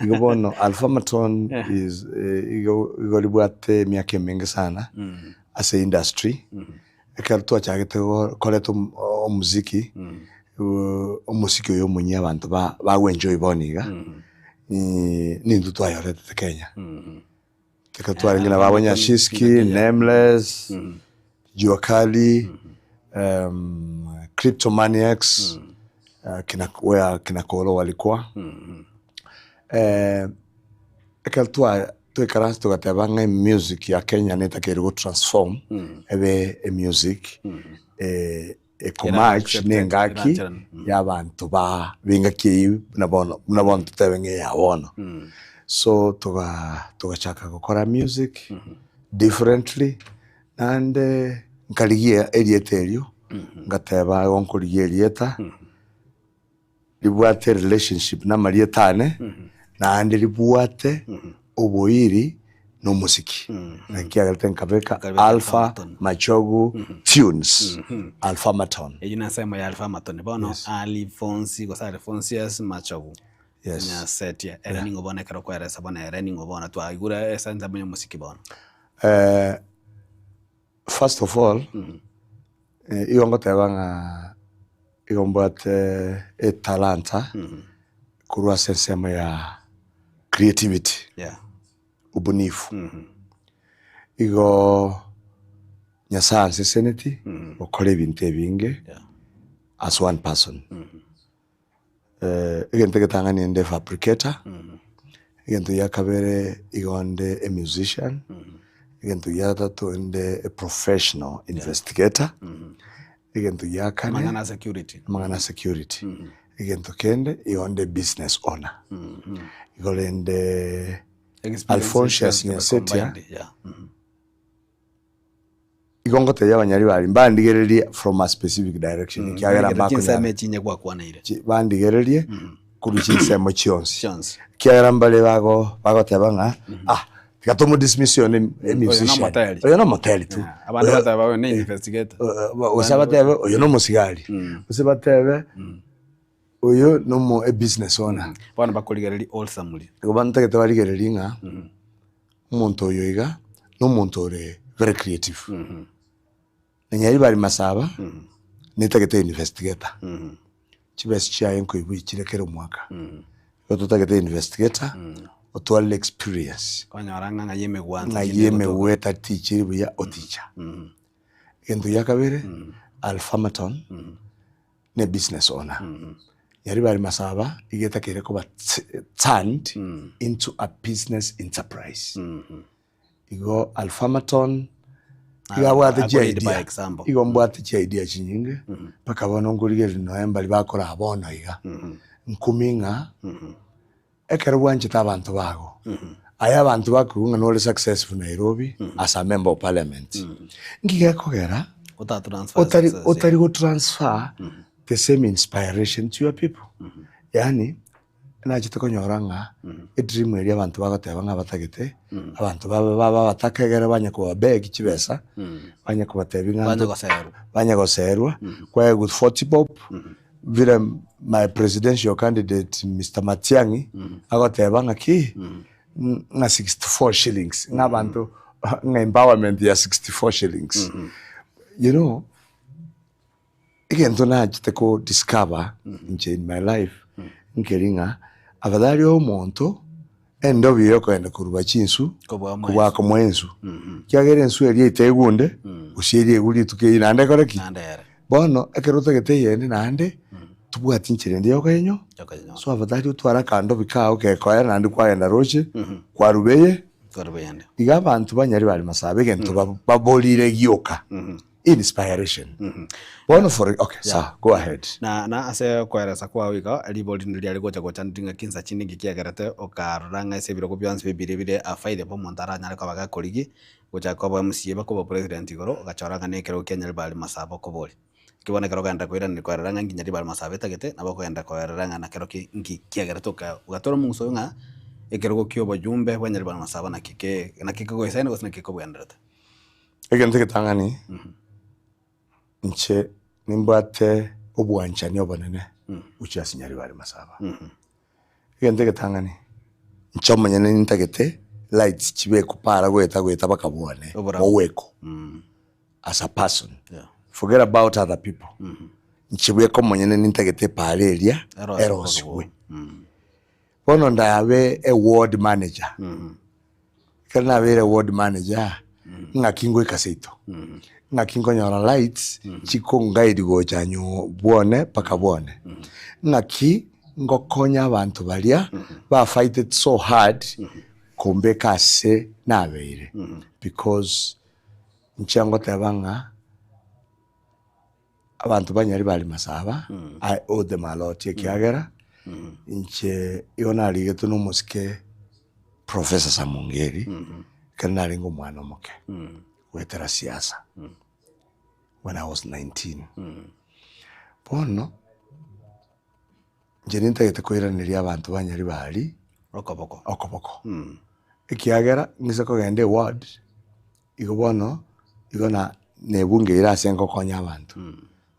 Igo bono Alfamaton is igo igo ribwate emiaka emenge sana ase industry, ekero twachagete koreta omoziki, omosiki oyo omonyia abanto ba bagoenjoy bono iga, nintwe twayoretete Kenya. Ekero twarenge na babo Nyashinski, Nameless, Jua Kali, Cryptomaniacs, kina where kina Kolo walikuwa. Ekero twa twaikaransa togateba ng'a emusic ya Kenya netakeire go transform ebe emusic ekomatch Era na engaki accepted, ya abanto ba b'engaki eyio buna bono buna bono totebe ng'a eya bono. So toga togachaka gokora music differently naende nkarigia erieta erio ngateba igo nkorigia erieta ribwate relationship na amarieta ane, naende ribwate oboiri na omosiki. Naki agerete nkabeka Alpha Machogu Tunes, Alphamaton. Eyio nensemo ya Alphamaton. Bono Alphonse gose Alphonsius Machogu Yes. Nyasetie, ere ning'o bono ekero okweresa bono ere ning'o bono twaigure ase ensemo ya omosiki bono. First of all, igo ngoteba ng'a igo mbwate etalanta korwa ase ensemo ya creativity, ubunifu. Igo Nyasaye anseseneti gokora ebinto ebinge as one person. Egento egetang'ani nde fabricator, egento gia kabere igo nde a musician, egento gia gatato nde a professional investigator, egento gia kane Amang'ana a security. amang'ana a security, egento kende igo nde business owner. Igo rende Experience Alphonsius yonsi Nyasetia combined, yeah. Igo ngotebia abanyari baria mbandigererie from a specific direction ekiagera Chinsemo mbakonyara echinye gwakwaneire. chi- bandigererie korwa chinsemo chionsi Chionsi. ekiagera mbare bago bagoteba ng'a ah tiga tomo dismiss oyo ne Oyo musician nomoteri. oyo nomoteri tu Abande Oyo- bateba oyo ne investigator. gose batebe oyo nomosigari gose batebe oyo nomo ebusiness owner. Bono bakorigereria wholesomely. Igo bantagete barigererie ng'a omonto oyo iga nomonto ore very creative. Na Nyaribari Masaba netagete investigator. Chibesa chiaye nkoigwa chire kera omwaka. Igo totagete investigator otwarire experience. Kwanyora ng'a ng'ai emegwanso Ng'ai chinde gotoka. emegwe etatichiri buya oticha. Egento gia kabere, Alphamaton ne business owner. Nyaribari Masaba iga etakeire koba turned into a business enterprise. Igo Alphamaton iga abwate Ako lead by chiidea, example. igo mbwate chiidea chinyinge mpaka bono nkorigereria nonya mbari bakoraa bono iga. Nkumi ng'a ekero bwanchete abanto bago, aye abanto bakoigwa ng'a nore successful Nairobi as a member of parliament, nki gekogera? Otatransfer Otari success, otari go transfer the same inspiration to your people. Yaani nachete konyora ng'a edream eria abanto bagoteba ng'a batagete, abanto babe babe abataka egere banye kobabeg chibesa, banye kobatebi ng'a Banye goserwa. banye goserwa, kwaegwa 40 bob, vile my presidential candidate Mister Matiang'i agoteba ng'a ki, ng'a 64 shillings, ng'a abanto ng'a empowerment ya 64 shillings. You know, egento nachete ko discover inche in my life, nkeri ng'a afadhali omonto endobi yokogenda koruba chinsu kobua komoa ensu, ekiagera ensu eria etegunde gose eria egwe rituko erio naende ekore ki? Bono ekero otagete eyende naende tobwati nchera ende yokoyenywa, so afadhali otware akandobi kao gekoera naende kwagenda roche kwaruba eye, iga abanto banyari bare masaaba egento baborire gioka inspiration. Bono for okay sawa go ahead. Na na ase okoeresa kwao iga, ribori rinde riare gocha gocha ng'aki insa chinde inki kiagerete okarora ng'a ase ebirogo bionsi bibiri bire afaire bo omonto aranyare koba gakorigi gochaka koba MCA bakoba president igoro ogachora ng'a nekerogo kia Nyaribari Masaba okoboria. Naki bono ekero okogenderera koiraneria koerera ng'a inki Nyaribari Masaba etagete nabo okogenderera koerera ng'a nakeroki inki kiagerete oka ogatora omonguso oyo ng'a ekerogo kia oboyumbe bwa Nyaribari Masaba naki ke naki kegoisaine gose naki kobwenerete. Egento egetang'ani, inche nimbwate obwanchani obonene gochia ase Nyaribari Masaba. Egento egetang'ani, inche omonyene nintagete lights chibekwe para goeta goeta mpaka bwane Oborabu. moweko as a person, forget about other people, inche bweka omonyene nintagete epara eria Erosiwe erosiwe. Bono ndabe a ward manager, ekero nabeire ward manager, ng'aki ngoika seito, ng'aki nkonyora lights chikonguide gocha nyo bwone mpaka bwone, ng'aki ngokonya abanto baria ba fighted so hard kombeka ase nabeire because inche ngoteba ng'a Abanto ba Nyaribari Masaba, I owe them a lot ekiagera inche igo narigetwe na omosike Professor Samungeri ekero narenge omwana omoke goetera siasa when I was 19. Bono inche nintagete koiraneria abanto ba Nyaribari Okoboko. okoboko ekiagera ng'ise kogenda eward Igo bono, igo na nebungeire ase ngokonya abanto.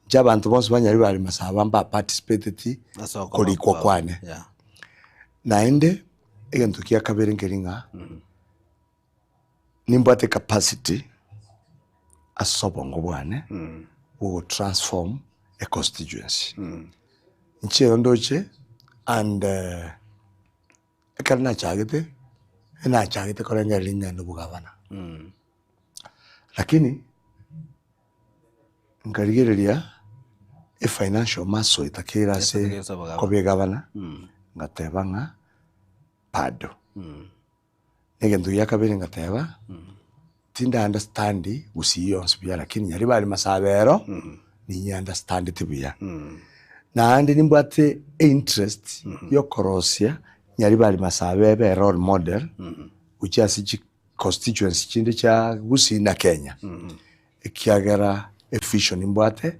Inche abanto bonsi ba Nyaribari Masaba mba participateti Ase okoba korikwa kwao. kwane. Yeah. Naende, egento kia kabere nkeri ng'a, nimbwate capacity ase obongo bwane bwa ogotransform a constituency. Inche ero ndoche and Ekero nachagete, enachagete korengereria ng'ende obogavana, lakini nkarigereria efinancial muscle etakeire ase Etakeire ase obogavana. koba egavana, ngateba ng'a bado. Na egento gia kabere ngateba, tinda understand gusii yonsi buya lakini Nyaribari Masaba ero, ninye understandeti buya. Naende nimbwate einterest yokorosia Nyaribari Masaba ebe erole model gochia ase chi constituency chinde chia Gusii na Kenya, ekiagera evision nimbwate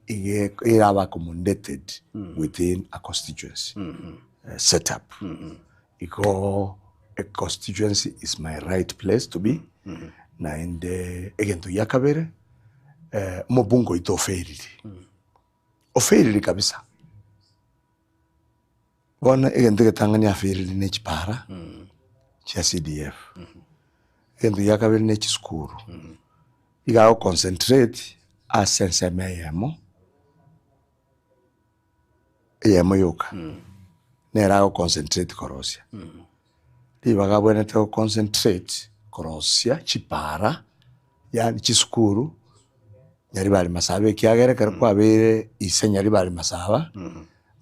iga eraba accommodated within a constituency set up. Igo a constituency is my right place to be, naende egento gia kabere omobunge oito ofailire, ofailire kabisa. Bono egento egetang'ani afailire ne chipara chia CDF, egento gia kabere ne chisukuru, iga ago concentrate ase ensemo eyemo. Eyemo yoka nere ago concentrate korosia, ribaga abwenerete go concentrate korosia chipara yaani chisukuru Nyaribari Masaba ekiagera ekero kwabeire ise Nyaribari Masaba,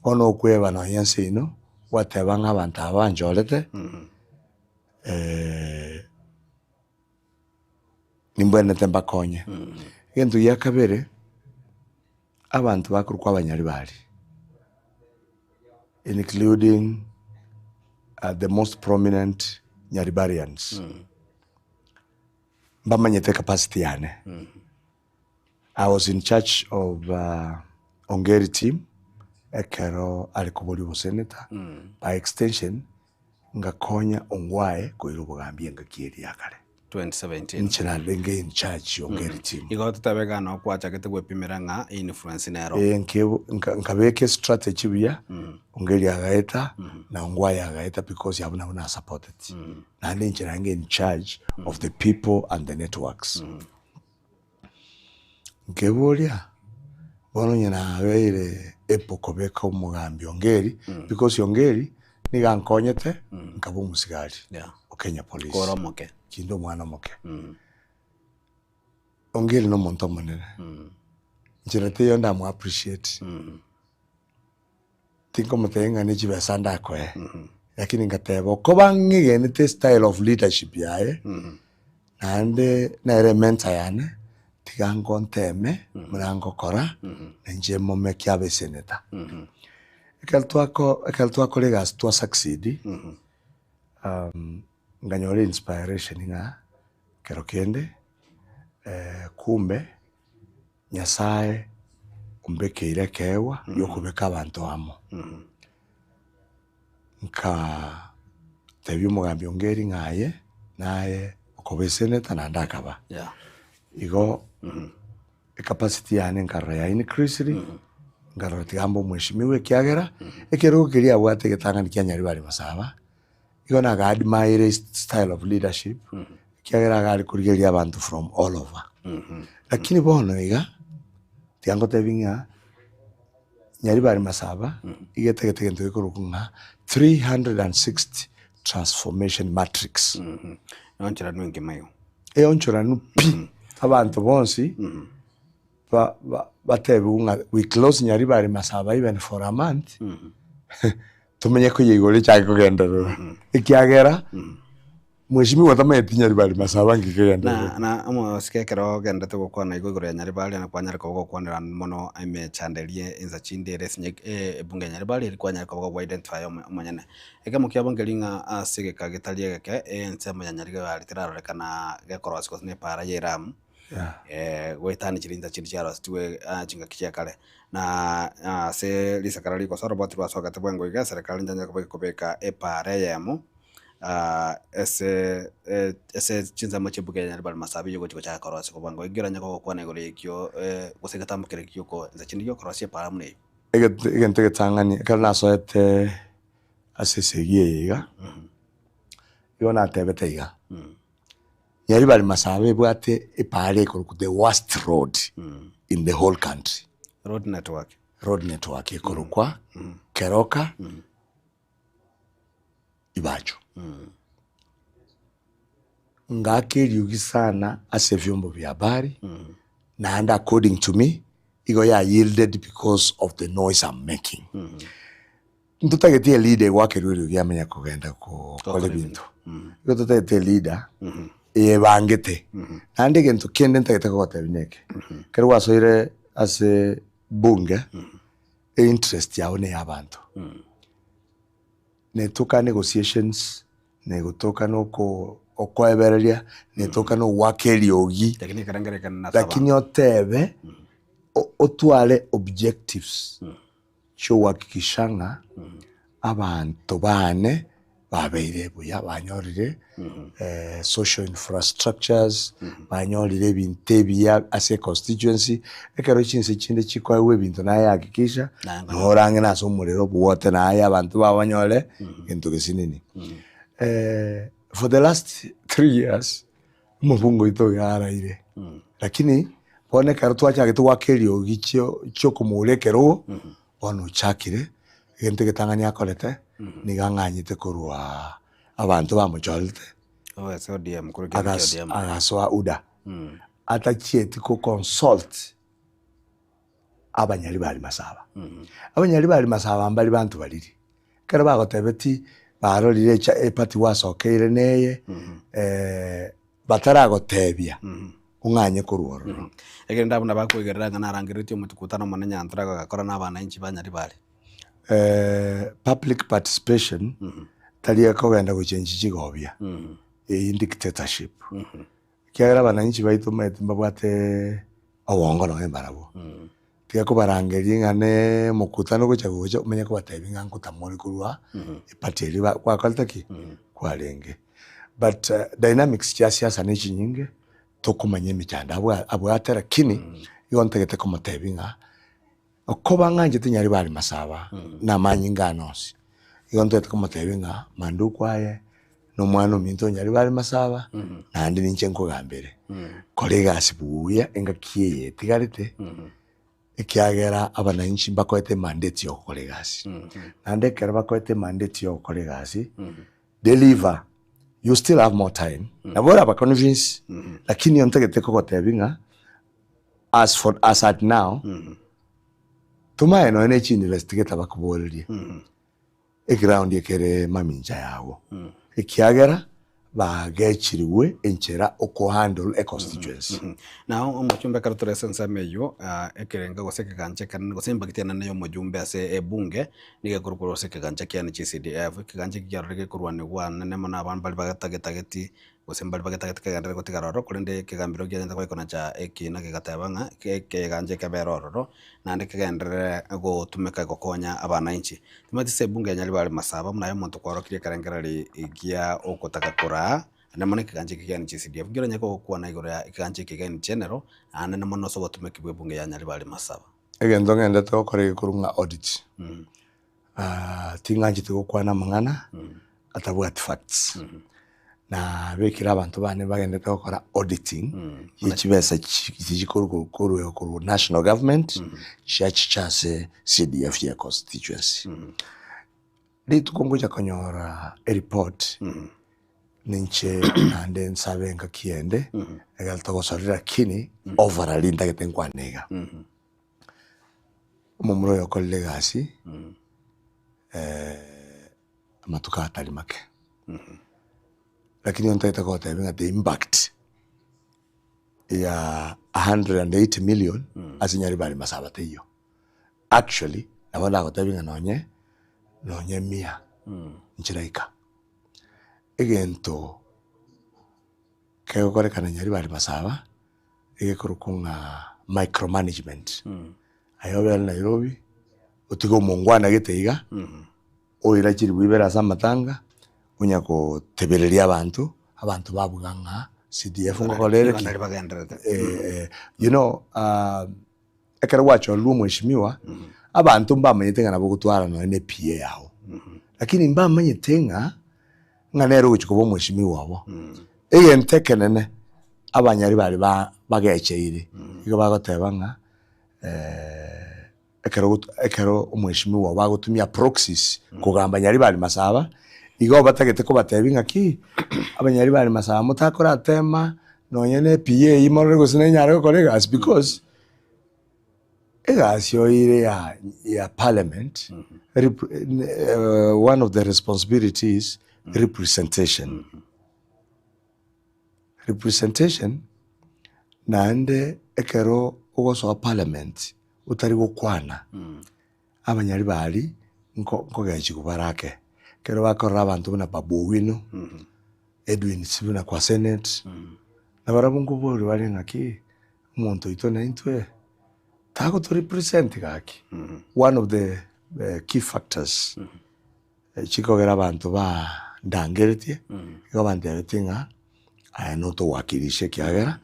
bono okweba nonye ense ino, gwateba ng'a abanto aba banchorete nimbwenerete mbakonye. Egento gia kabere. Abanto bakorokwa abanyaribari including the most prominent Nyaribarians mbamanyete capacity yane. I was in charge of Ongeri team ekero are koboria obosenator, by extension ngakonya Ongwae koira obogambi engaki eria ya kare. 2017. Inche narenge in charge ya Ongeri team. Igo totebe iga noo kwachagete gwepimera ng'a influence nero. Ee, nkabeka estrategy buya, Ongeri agaeta na Ongwae agaeta because abwo nabwo nasupporteti. Naende inche narenge in charge of the people and the networks. Nkeboria, bono onye nabeire able kobeka omogambi Ongeri, because Ongeri nigo ankonyete nkaba omosigari o Kenya Police. Kore omoke. Kinde omwana omoke. Ongeri na omonto omonene, nchera teiyo ndamo appreciate, tinkomotebia ng'a ne chibesa ndakoe, lakini ngateba okoba ng'egenete style of leadership yaye, naende nere ementor yane, tiga ngonteme buna ngokora, na inche momeke abe esenator. Ekero twako ekero twakora egasi twa succeed, nkanyora inspiration ng'a kero kende kumbe Nyasae ombekeire ekeegwa gi'okobeka abanto amo. Nkateebia omogambi Ongeri ng'a aye naye okoba eseneta naende akaba. Igo ecapacity yane nkarora ya increased, nkarora tiga mbe omweshimiwa ekiagera ekerogo keria abwate egetang'ani kia Nyaribari Masaba, igo naga admire his style of leadership, ekiagera iga are korigereria abanto from all over. Lakini bono iga, tiga ngotebi ng'a Nyaribari Masaba iga etagete egento gekorokwa ng'a 360 transformation matrix. Eonchoranu engima igo. Eonchoranu pi, abanto bonsi ba- ba- batebiwe ng'a we close Nyaribari Masaba even for a month, tomenye koyeigora echake kogenderera, ekiagera Mheshimiwa tamanyeti Nyaribari Masaba nki kegendererete. Na na omosike ekero ogenderete gokwana igo igoro ya Nyaribari na kwanyare koba ogokwanera mono emechando eria ensa chinde ere esinye ebunge ya Nyaribari eri kwanyare koba ogo identify omonyene. Ekemo kiabo nkeri ng'a ase egeka getari egeke ensemo ya Nyaribari terarorekana gekorosia gose na epaara ya eramu goetania chiria chinsa chinde chiarosetiwe chingaki chia kare. Na ase risakara rigosa oroboti rwasogete bwango iga eserekari nchanyare koba gekobeka epaara eyemo. ase ase chinsemo chi'ebuku ya Nyaribari Masabi eyio ogochia gochaka korosia kobua inki oranyare gokwana igoro y'ekio gose egetambo keria gioko inse chinde giokorosia epaara buna eyio. Egento egetang'ani ekero nasoete ase esegi eye iga, igo natebete iga, Nyaribari Masabi ebwate epaara ekorokwa the worst road in the whole country. Road network. Road network ekorokwa Keroka. Ibacho. Ngaaka eriogi sana ase evyombo bia habari, naende according to me, igo ya yielded because of the noise I'm making. Ntotageti e leader egoakerwa eriogi amanye kogenda gokora ebinto. Igo totagete e leader eyebangete. Naende egento kende ntagete kogotebia neke, ekero gwasoire ase bunge, einterest yao neya abanto. Netoka negotiations, negotoka na oko okoebereria, netoka na ogoaka eriogi, Lakini ekerengererio na lakini otebe o- otware objectives chiogohakikisha ng'a abanto bane babeire buya, banyorire social infrastructures, banyorire ebinto ebiya ase econstituency, ekero chinse chinde chikoegwa ebinto naye hakikisha, norange nase omorero obwote naye abanto bao banyore egento gesinini. For the last 3 years, omobunge oito oyo araire, lakini bono ekero twachagete goaka eriogi chio chiokomoura ekerogo, bono ochakire, egento egetang'ani akorete, nigo ang'anyete korwa abanto bamochorete, Ase ODM, korwa ekiama kia ODM. Agasoa UDA, atachieti ko consult abanyaribari masaba. Abanyaribari masaba mbari banto bariri, ekero bagotebeti barorire echa eparty gwasokeire neye, bataragotebia ong'anye korwa ororo. Ekero abwo nabakoigerera ng'a narangeretie omotukutano omonene Nyantra agakora na abananchi ba Nyaribari. Public participation tari ekogenda gochengi chigobia, eyio dictatorship. Ekiagera abananchi baito omanyete mbabwate. Obongo nonye mbarabwo. Tiga kobarangeria ng'a ne omokutano ogocha gocha omanye kobatebia ng'a nkotamore korwa eparty eria ba gwakorete ki? Kwarenge. But dynamics chia siasa ne chinyinge, tokomanya emechando abwa abwate lakini, igo ntagete komotebia ng'a okoba ng'anchete Nyaribari Masaba na amanyinga ane onsi, igo ntagete komotebia ng'a manduko aye na omwana ominto o Nyaribari Masaba, naende ninche nkogambere, kora egasi buya engaki eye etigarete, ekiagera abananchi mbakoete emandate ya ogokora egasi. Naende ekero bakoete emandate ya ogokora egasi, deliver, you still have more time, nabo oraba convince, lakini ntagete kogotebia ng'a as for as at now, tomaye nonye ne chiinvestigator bakoborerie. Eground ekere mamincha yago, ekiagera bagechirigwe enchera okohandle econstituency. Nao omochumbe ekero tore ase ensemo eyio, ekerengo gose ekegancha ekenene gose embakiti enene y'omojumbe ase ebunge, nigo ekorwa korwa ase ekegancha kiane GCDF. Ekegancha eki kiarorire gekorwanigwa anene mono abanto baria bagetageti gose mbaria bagetagete kegenderere gotigara ororo, korende ekegambero kiaye nigo gekonacha ekiina kegateba ng'a ekegancha ekebere ororo, naende kegenderere gotumeka gokonya abananchi. Timanyeti ase ebunge ya Nyaribari Masaba buna aye omonto kwaorokirie ekerengererio gia ogotaka koraa, naende mono ekegancha eke kia NGCDF. Nki oranyare gokwana igoro ya ekegancha eke gia in general, naende mono ase obotumeki bwa ebunge ya Nyaribari Masaba? Egento ng'endete gokora egekorwa ng'a audit, ting'ancheti gokwana amang'ana atabwati facts. Nabekire abanto bane bagendete gokora auditing ye chibesa chikorwa korwa korwa national government chiachicha ase CDF ya constituency. Rituko ngocha konyora ereport ninche naende nsabe engaki ende ekero togosorera lakini overall ntagete nkwane iga. Omomura oyo okorire egasi amatuko atari make, lakini ntagete gotebia ng'a the impact ya 180 million ase Nyaribari Masaba teiyo. Actually nabo ndagotebie ng'a nonye nonye mia nchiraika. Egento kegokorekana Nyaribari Masaba egekorokwa ng'a micromanagement. Aye obere Nairobi, otige omongwana gete iga, oira chiribu ibere ase amatanga, onya gotebereria abanto, abanto babuga ng'a CDF ngokora ere ki? You know ekero gwachorirwe omweshimiwa, abanto mbamanyete ng'a nabo ogotwara nonye na ePA yago, lakini mbamanyete ng'a ng'a nere ogochia koba omweshimiwa obo. Egento ekenene abanyari baria ba bagecheire, nigo bagoteba ng'a ekero ogot ekero omweshimiwa obo agotumia proxies kogamba Nyaribari Masaba, igo batagete kobatebia ng'aki, abanyaribari Masaba motakoratema nonye na ePA eywo morore gose nenyare gokora egasi because, egasi oire ya ya parliament, rep one of the responsibilities representation. Representation naende ekero ogosoa parliament otari gokwana, abanyari baria nko nkogechigwa bare ake. Ekero bakorora abanto buna Babu Owino, Edwin Sifuna kwa senate, nabarabwo nkoboria bare ng'aki, omonto oito naintwe tagoto represent gaki? One of the key factors chikogera abanto ba ndangeretie, igo bantebetie ng'a aye notowakilishe ekiagera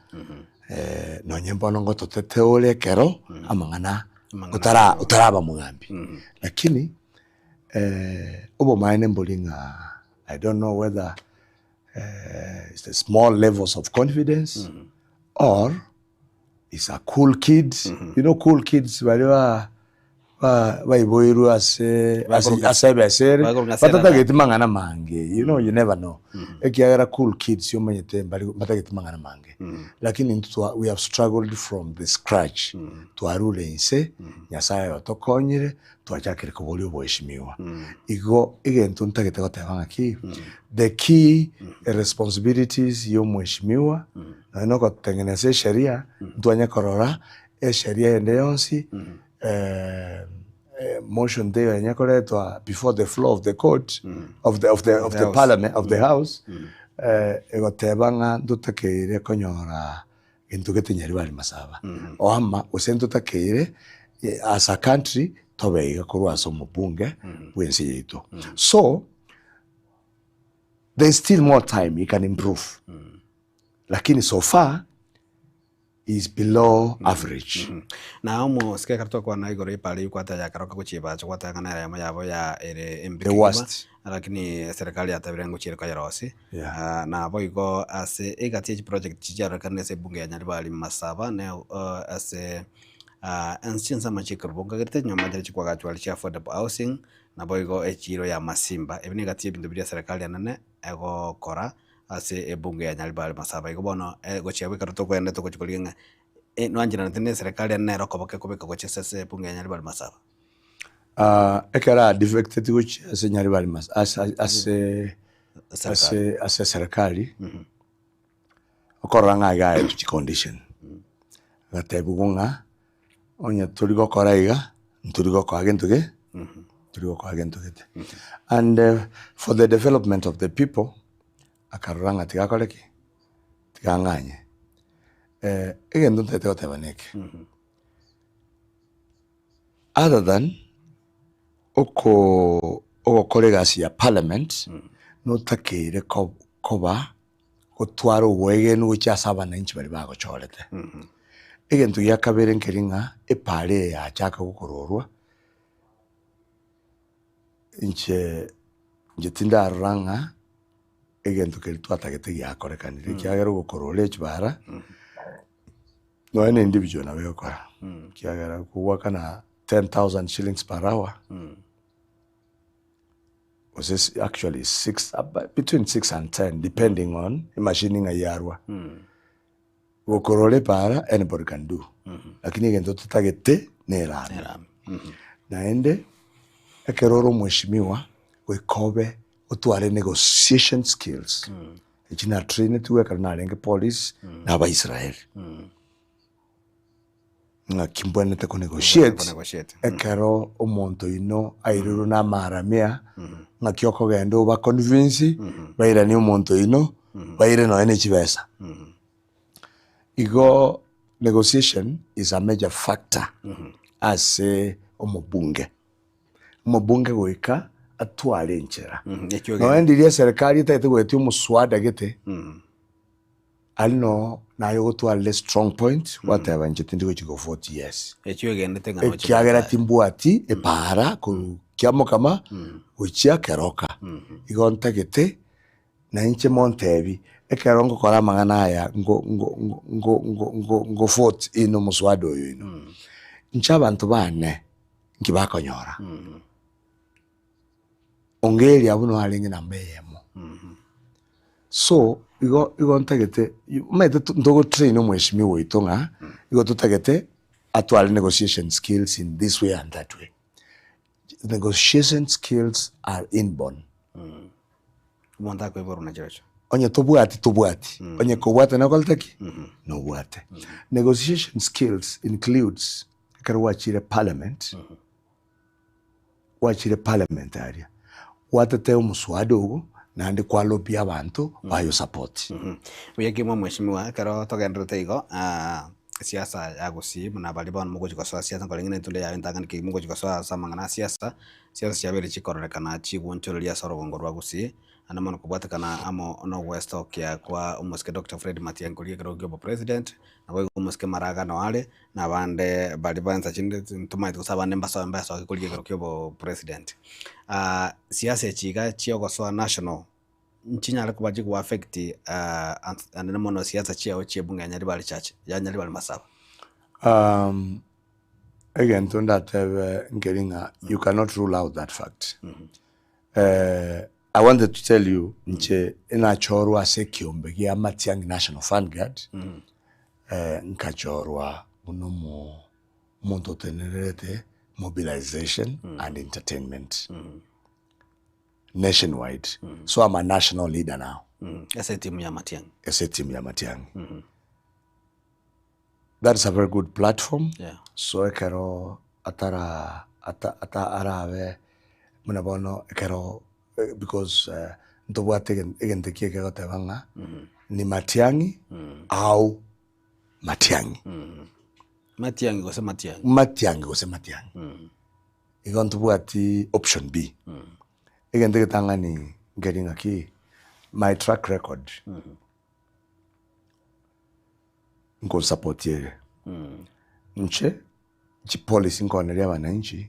nonye mbono ngototete ore ekero amang'ana otara otaraba mogambi. Lakini obomaene mbori ng'a I don't know whether it's the small levels of confidence or is a cool kid you know cool kids baria ba ba baiboirwe ase ase ase ebesa ere Bakoruga ase batatageti mang'ana mange you know you never know ekiagera cool kids omanyete mbari mbatageti mang'ana mange lakini intwe twa we have struggled from the scratch twarure inse Nyasaye otokonyire twachakire koboria oboeshimiwa igo egento ntagete goteba ng'aki the key responsibilities ya omweshimiwa Nonya na ogotengenesa esheria, ntwanye korora esheria ende yonsi, motion teiyo yanye koretwa before the floor of the court, of the, of the, of the parliament, of the house, egoteba ng'a ntotakeire konyora. Gento gete Nyaribari Masaba. Oama gose ntotakeire as a country tobe iga korwa ase omobunge bwense yaito. So there is still more time he can improve lakini so far he is below average. Na omosike ekero twakwana igoro y'epara eywo kwateba ya Keroka gochia Ebacho gwateba ng'a nere eyemo yabo ya ere embe The kegima worst. lakini serikali yatebire ngochia ere koyerosia. Yeah. Naboigo ase egati ye chiproject chiarorekanire ase ebunge ya Nyaribari Masaba ne ase chinsemo chia ekerubo nkagerete chinyomba nchire chikwagachwa aria chia affordable housing naboigo echiiro ya Masimba. Ebi negati y'ebinto biria eserekari enene egokora ase ebunge ya Nyaribari Masaba. Igo bono gochia abwo ekero tokoenda togochia korigia ng'a nwancheranete na eserekari enene nere okoboka ekobeka gochia ase ebunge ya Nyaribari Masaba. Ekero a defected gochia ase Nyaribari Mas- ase ase ase ase serikali, okorora ng'a iga aetwe chicondition, agatebiwa ng'a onye tori gokora iga, ntori gokoa gento ge, ntori gokoa gento gete. And for the development of the people, akarora ng'a tiga akore ki? Tiga ang'anye. Egento ntagete goteba neke. Other than oko ogokora egasi ya parliament, notakeire koba gotwara oboegenu gochia ase abananchi baria bagochorete. Egento gia kabere nkeri ng'a epara eye yachaka gokororwa, inche inche tindarora ng'a egento keria twatagete giakorekanire ekiagera ogokorora echibara. Nonya na individual nabo egokora, ekiagera kogoakana 10,000 shillings per hour, gose si- actually six between six and ten depending on emachine ng'ai yarwa. Gokorora epaara anybody can do, lakini egento totagete na erami. Naende, ekero ore omweshimiwa, goika obe otware negotiation skills. Echi natrainetigwe ekero narenge polisi na Abaisraeli. Ng'aki mbwenerete ko negotiate ekero omonto oino airirwe na amaramia, ng'aki okogenda oba convince bairanie omonto oino baire nonya ne chibesa. Igo negotiation is a major factor ase omobunge. Omobunge goika atware enchera. Nonya ndiria eserekari etagete goetia omoswada gete, aria noo naye ogotwarire strong point gwateba inche tindi gochia go vote yes. Ekiagera timbwati epaara korwa Kiamokama gochia Keroka. Igo ntagete na inche montebi ekero ngokora amang'ana aya ngo ngo ngo ngo ngo ngo vote in omoswada oyo ino, inche abanto bane Inki bakonyora? Ongeria abwo nigo arenge namba eyemo. So, igo igo ntagete omanyete ntogo train omweshimiwa oito ng'a igo totagete atware negotiation skills in this way and that way. Negotiation skills are inborn. Omonto akoiborwa na chirochio. Onye tobwati tobwati, onye kobwate nokorete ki? Nobwate. Negotiation skills includes Ekero gwachire parliament, gwachire parliament aria, gwatete omoswada ogo naende kwa lobby abanto bayo support. Buya kimwe mweshimiwa, ekero togendererete igo siasa ya gusii buna baria bono mogochia gosoa siasa nkorenge na etunda yaye entang'ani kegima mogochia gosoa ase amang'ana a siasa, siasa chiabeire chikororekana chigwonchoreria ase orogongo rwa gusii. Naende mono kobwatekana amo nogwestokia kwa omosike Doctor Fred Matiang'i koria ekerogo kia obopresident, naboigo omosike Maraga noo are, na abande baria ba ensa chinde ntomaete gose abande mbasoe mbesoke korigia ekerogo kia obopresident. Siasa echi iga chiogosoa national, nchinyare koba chigo affect naende mono siasa chiago chia ebunge ya Nyaribari Church, ya Nyaribari Masaba. Egento ndatebe nkeri ng'a you cannot rule out that fact. I wanted to tell you inche nachorwa ase ekiombe gia Matiang'i National Vanguard, nkachorwa buna omo omonto otenenerete mobilization and entertainment nationwide. So I'm a national leader now. Ase etimu ya Matiang'i. Ase etimu ya Matiang'i. That is a very good platform. So ekero atara ata ata arabe buna bono ekero because ntobwate egento eki egoteba ng'a ni Matiang'i au. Matiang'i. Matiang'i gose Matiang'i? Matiang'i gose Matiang'i. Igo ntobwati option B. Egento egetang'ani nkeri ng'aki, my track record nkosupport ere. Inche chipolicy nkoneria abananchi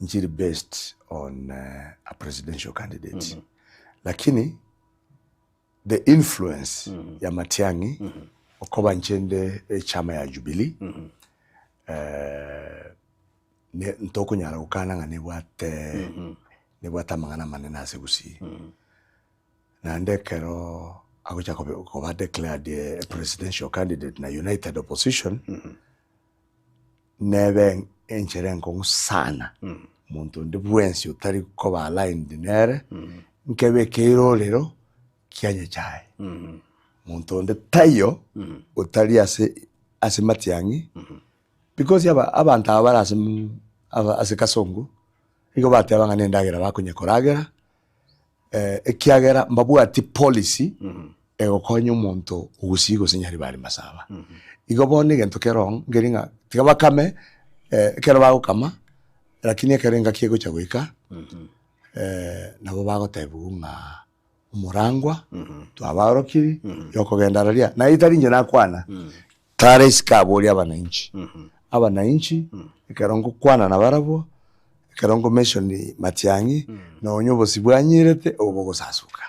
nchiri based on a presidential candidate. Lakini the influence ya Matiang'i okoba inche nde echama ya Jubilee ne ntokonyara gokana ng'a nebwate nebwate amang'ana amanene ase Gusii. Naende ekero agocha kobe koba declared a presidential candidate na United Opposition, nebe enchera enkong'u sana monto onde bwensi otari koba aligned nere, nkebe ekeirorero kia Nyachae. Monto onde taiyo otari ase ase matiang'i because aba abanto aba bare ase ase kasongo, nigo bateba ng'a nendagera bakonya koragera, ekiagera mbabwati policy egokonya omonto ogusii gose nyaribari masaba. Igo bono egento kere oo nkeri ng'a tiga bakame ekero bagokama, lakini ekero engaki egocha goika nabo bagotebiwa ng'a omorangwa twabaorokirie yokogenda raria, naye tari inche nakwana, tara isiko aborie abananchi, abananchi ekero ngokwana nabarabwo, ekero nko mention Matiang'i, nonya obosio bwanyirete obo bogosasuka.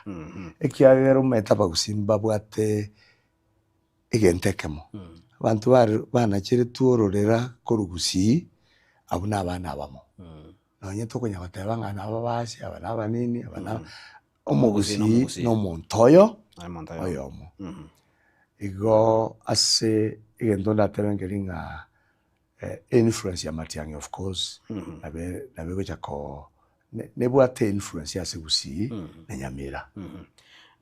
Ekiagera omanyete abagusii mbabwate egento ekemo, abanto bare banacheretwe ororera korwa gusii, abwo na abana abamo. Nonye tokonya goteba ng'a naba basi, aba na abanini, aba na omogusii na omonto oyo oyomo. Igo ase egento ndatebe nkeri ng'a influence ya Matiang'i of course nabe nabo egocha ko nebwate influence ase Gusii na Nyamira.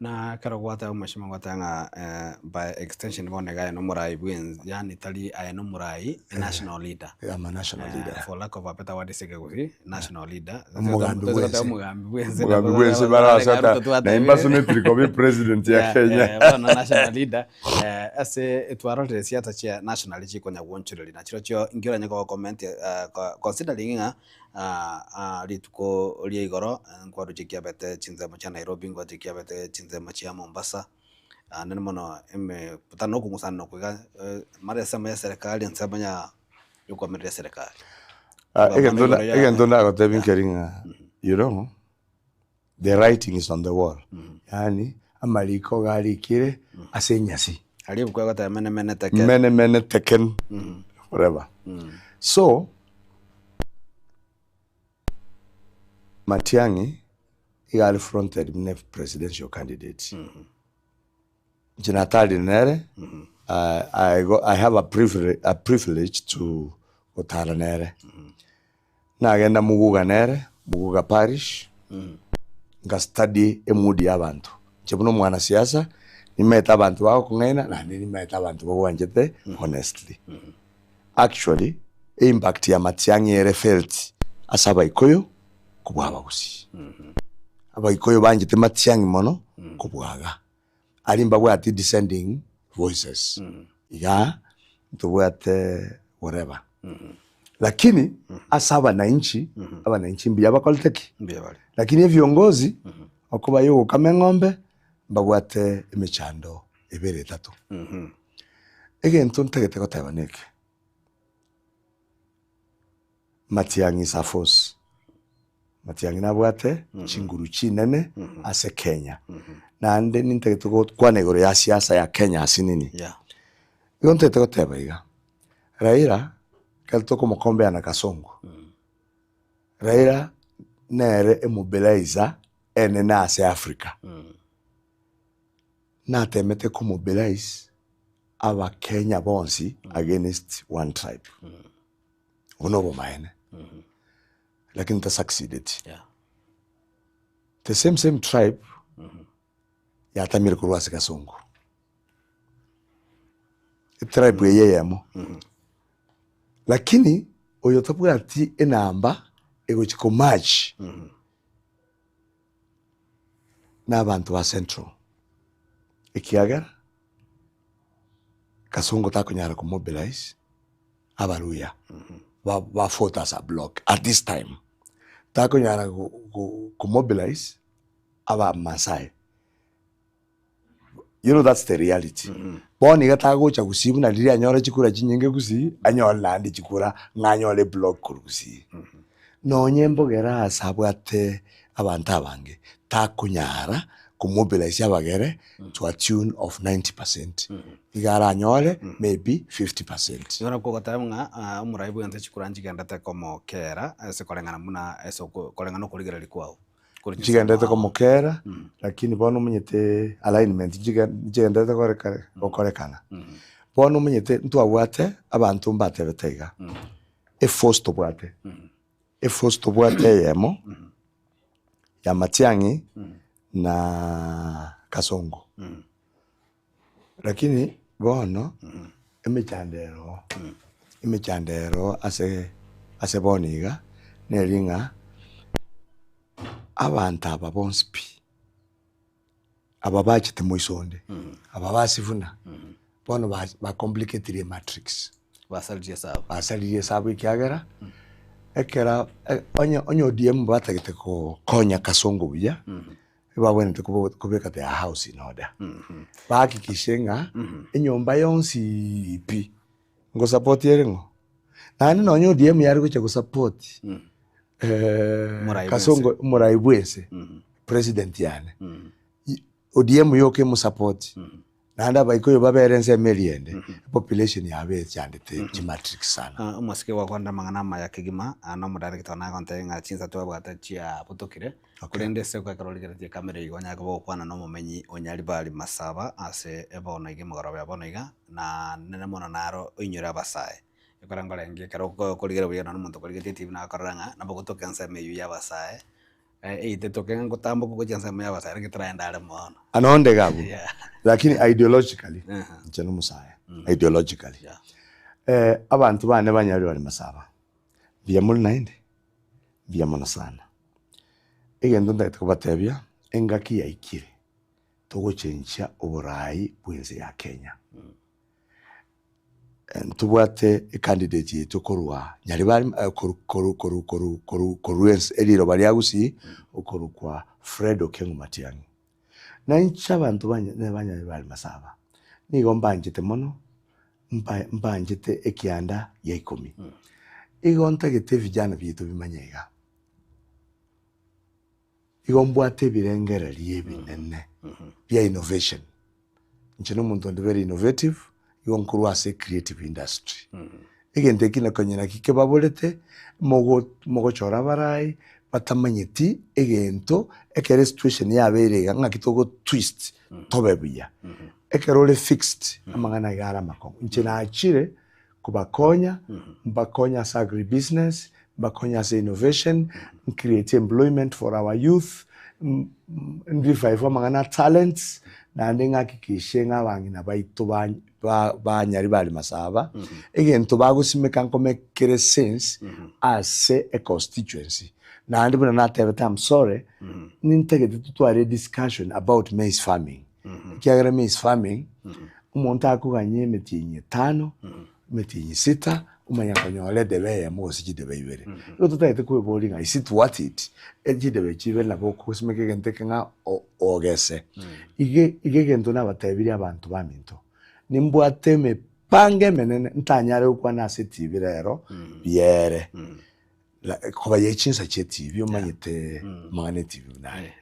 Na ekero gwateba omweshimiwa gwateba ng'a by extension bono iga aye nomorai bwensi yaani tari aye nomorai a national leader. I'm a national leader. For lack of a better word ase ekegusii, national leader. Omogambi bwensi. Omogambi bwensi. Omogambi bwensi barase ata na impersonate koba president ya Kenya. Bono national leader ase twarorire siasa chia national chikonya gwochoreria na chirochio inki oranye go comment considering ng'a Rituko ria igoro nkwaruche kiabete chinsemo chia Nairobi, nkwaruche kiabete chinsemo chia Mombasa, naende mono emekutano na okong'usana okwo iga mara ensemo ya eserekari, ensemo ya yokoamerera eserekari. Egento na egento ndagotebia nkeri ng'a you know the writing is on the wall, yaani amariko iga arikire ase enyasi. Aria ebuku egoteba mene mene tekel. Mene mene tekel forever. So, Matiang'i iga are fronted buna presidential candidate. Inche natarire nere, I go I have a privilege a privilege to gotara nere. Nagenda Muguga nere, Muguga parish, nga study emood ya abanto. Inche buna omwanasiasa, nimaete abanto bagokong'aina naende nimaete abanto bagwanchete honestly. Actually, eimpact ya Matiang'i ere felt ase Abaikoyo kobua Abagusii. Abaikoyo banchete Matiang'i mono kobua iga. Aria mbabwati dissenting voices. Igaa ntobwate whatever. Lakini ase abananchi, abananchi mbuya bakorete ki? Mbuya bare. Lakini ebiongozi, okoba yogokama eng'ombe, mbabwate emechando ebere etato. Egento ntagete goteba neke, Matiang'i is a force. Matiang'i nabwate chinguru chinene ase Kenya. Naende nintagete gokwana igoro ya siasa ya Kenya ase nini. Igo ntagete goteba iga, Raila ekero tokomokombea na Kasongo, Raila nere emobilizer enene ase Africa. Natemete ko mobilize abakenya bonsi against one tribe. Obwo nobomaene. Lakini ta succeedeti. The same same tribe yatamire korwa ase Kasongo. Etribe eye eyemo. Lakini oyo tabwati enamba egochi ko match na abanto ba Central, ekiagera Kasongo takonyara ko mobilize Abaluhya ba ba fought as a block at this time. Takonyara go go ko mobilize Abamasai. You know that's the reality. Bono iga tagocha gusii buna riria anyore chikura chinyinge gusii, anyore naende chikura ng'a anyore eblock korwa gusii. Nonye mbogere ase abwate abanto abange, takonyara komobilize abagere to a tune of 90%. Iga aranyore maybe 50%. Igo nakwo ogoteba ng'a ah, omorai bw'ense chikura nchigendete komokera ase koreng'ana buna ase oko koreng'ana okorigereria kwao. Korwa chinse Nchigenderete mwao. komokera, lakini bono omanyete alignment nchige nchigenderete koreka gokorekana. Bono omanyete ntwabwate abanto mbatebete iga, eforce tobwate, eforce tobwate eyemo ya Matiang'i na Kasongo. Lakini bono emechando ere oo, emechando ere oo ase ase bono iga, neri ng'a abanto aba bonsi pi, aba bachete moiso onde, aba basifuna, bono ba bacomplicatire ematrix. Basaririe esabu. Basaririe esabu ekiagera, ekero onye onye ODM batagete konya Kasongo buya, Ebabwenerete kobeka their house in order. Bahakikishe ng'a enyomba yonsi pi ngosupport ere ng'o. Naende nonye ODM yare gocha gosupport Omorai Kasongo bwense. omorai bwense president yane, ODM yoka emosupport. Naende Abaikuyu babere ensemo eria ende, epopulation yabo echandete chimatrix sana. Ah, omosike gwakwanire amang'ana amaya kegima, ah, na omodarekita one agontebia ng'a chinsa twabwate chiabutokire, korende ase ekero origeretie ekamera igo onyare koba ogokwana na omomenyi o Nyaribari Masaba ase ebono iga emegoroba ya bono iga, na nere mono naro oinyore abasae. Ekero nkorenge ekero okorigereria buya nonye omonto okorigeretie etibi nakorora ng'a nabo ogotoka ensemo eywo ya abasae, Eite toke ngotamboka gochia ensemo y'abasae lakini toraende are mono. Ano onde iga abwo. Yeah. Lakini ideologically, Aha. inche nomosae, ideologically. Yeah. Eh, abanto bane banyarire bare masaba, mbuya more naende, mbuya mono sana. Egento ntagete kobatebia, engaki yaikire, togochenchia oborai bwense ya Kenya. Ntobwate ecandidate yaito korwa Nyaribari koru koru koru koru koru korwa ense eriroba ria Gusii okorokwa Fred Okengo Matiang'i. Na inche abanto ba ba Nyaribari Masaba nigo mbanchete mono, mba mbanchete ekianda gia ikomi. Igo ntagete ebijana biaito bimanye iga, igo mbwate ebirengererio ebinene bia innovation. Inche na omonto onde very innovative, igo nkorwa ase creative industry. Egento eki nakonye naki kebaborete, mogo mogochora abarai, batamanyeti egento, ekero esituation yabeire iga ng'aki togo twist tobe buya. Ekero ore fixed, amang'ana iga are amakong'u. Inche nachire kobakonya, mbakonye ase agribusiness, mbakonye ase innovation, ncreate employment for our youth, nrevive amang'ana a talents, naende ng'akikishe ng'a abang'ina baito ba ba banyari bare masaba, egento bagosimeka nkomekere sense ase econstituency. Naende buna natebete am sorry, nintagete totware ediscussion about maize farming, ekiagera maize farming, Omonto akoganya emetienyi etano, emetienyi sita, omanya konyora edebe eyemo gose chidebe ibere. Igo totagete kweboria ng'a is it worth it? Chidebe echi ibere nabo ogosimeka egento eke ng'a ogese. Iga iga egento nabatebirie abanto baminto, nimbwate emepango emenene ntanyare gokwana ase etibi rero biere. Koba ye chinsa chie TV omanyete amang'ana etibi buna are.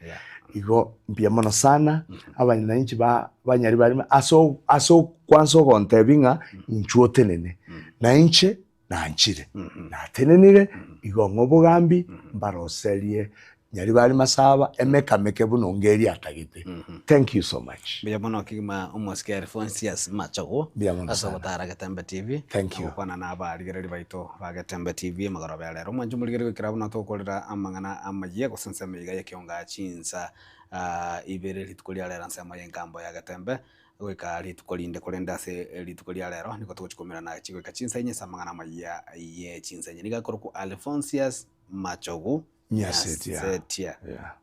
Igo mbuya mono sana abananchi ba banyari barimo ase ase okwansa ogontebia ng'a inchuo otenene na inche nanchire natenenire igo ng'a obogambi mbaroserie nyari bare masaba emekameke buna onga eria atagete. Thank you so much. Mbuya mono kegima omosike Alphonsius Machogu Mbuya mono ase sana. ogotara Getembe TV Thank you. agokwana na abarigereri baito ba Getembe TV emagoroba ya rero. Omwancho omorigereria goikera buna togokorera amang'ana amayia gose ensemo iga y'ekionga chinsa ibere rituko ria rero ensemo y'enkambo ya Getembe goika rituko rinde korende ase rituko ria rero nigo togochia koumerana chigoika chinsa inye ase amang'ana amayia ye chinsa inye. Nigo akorokwa Alphonsius Machogu Nyasetia. Nyasetia. Yeah.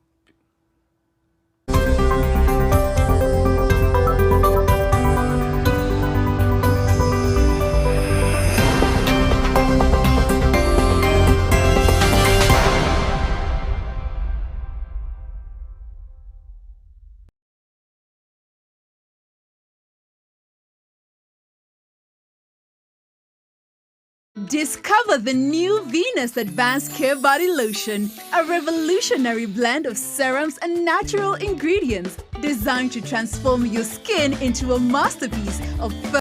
Discover the new Venus Advanced Care Body Lotion, a revolutionary blend of serums and natural ingredients designed to transform your skin into a masterpiece of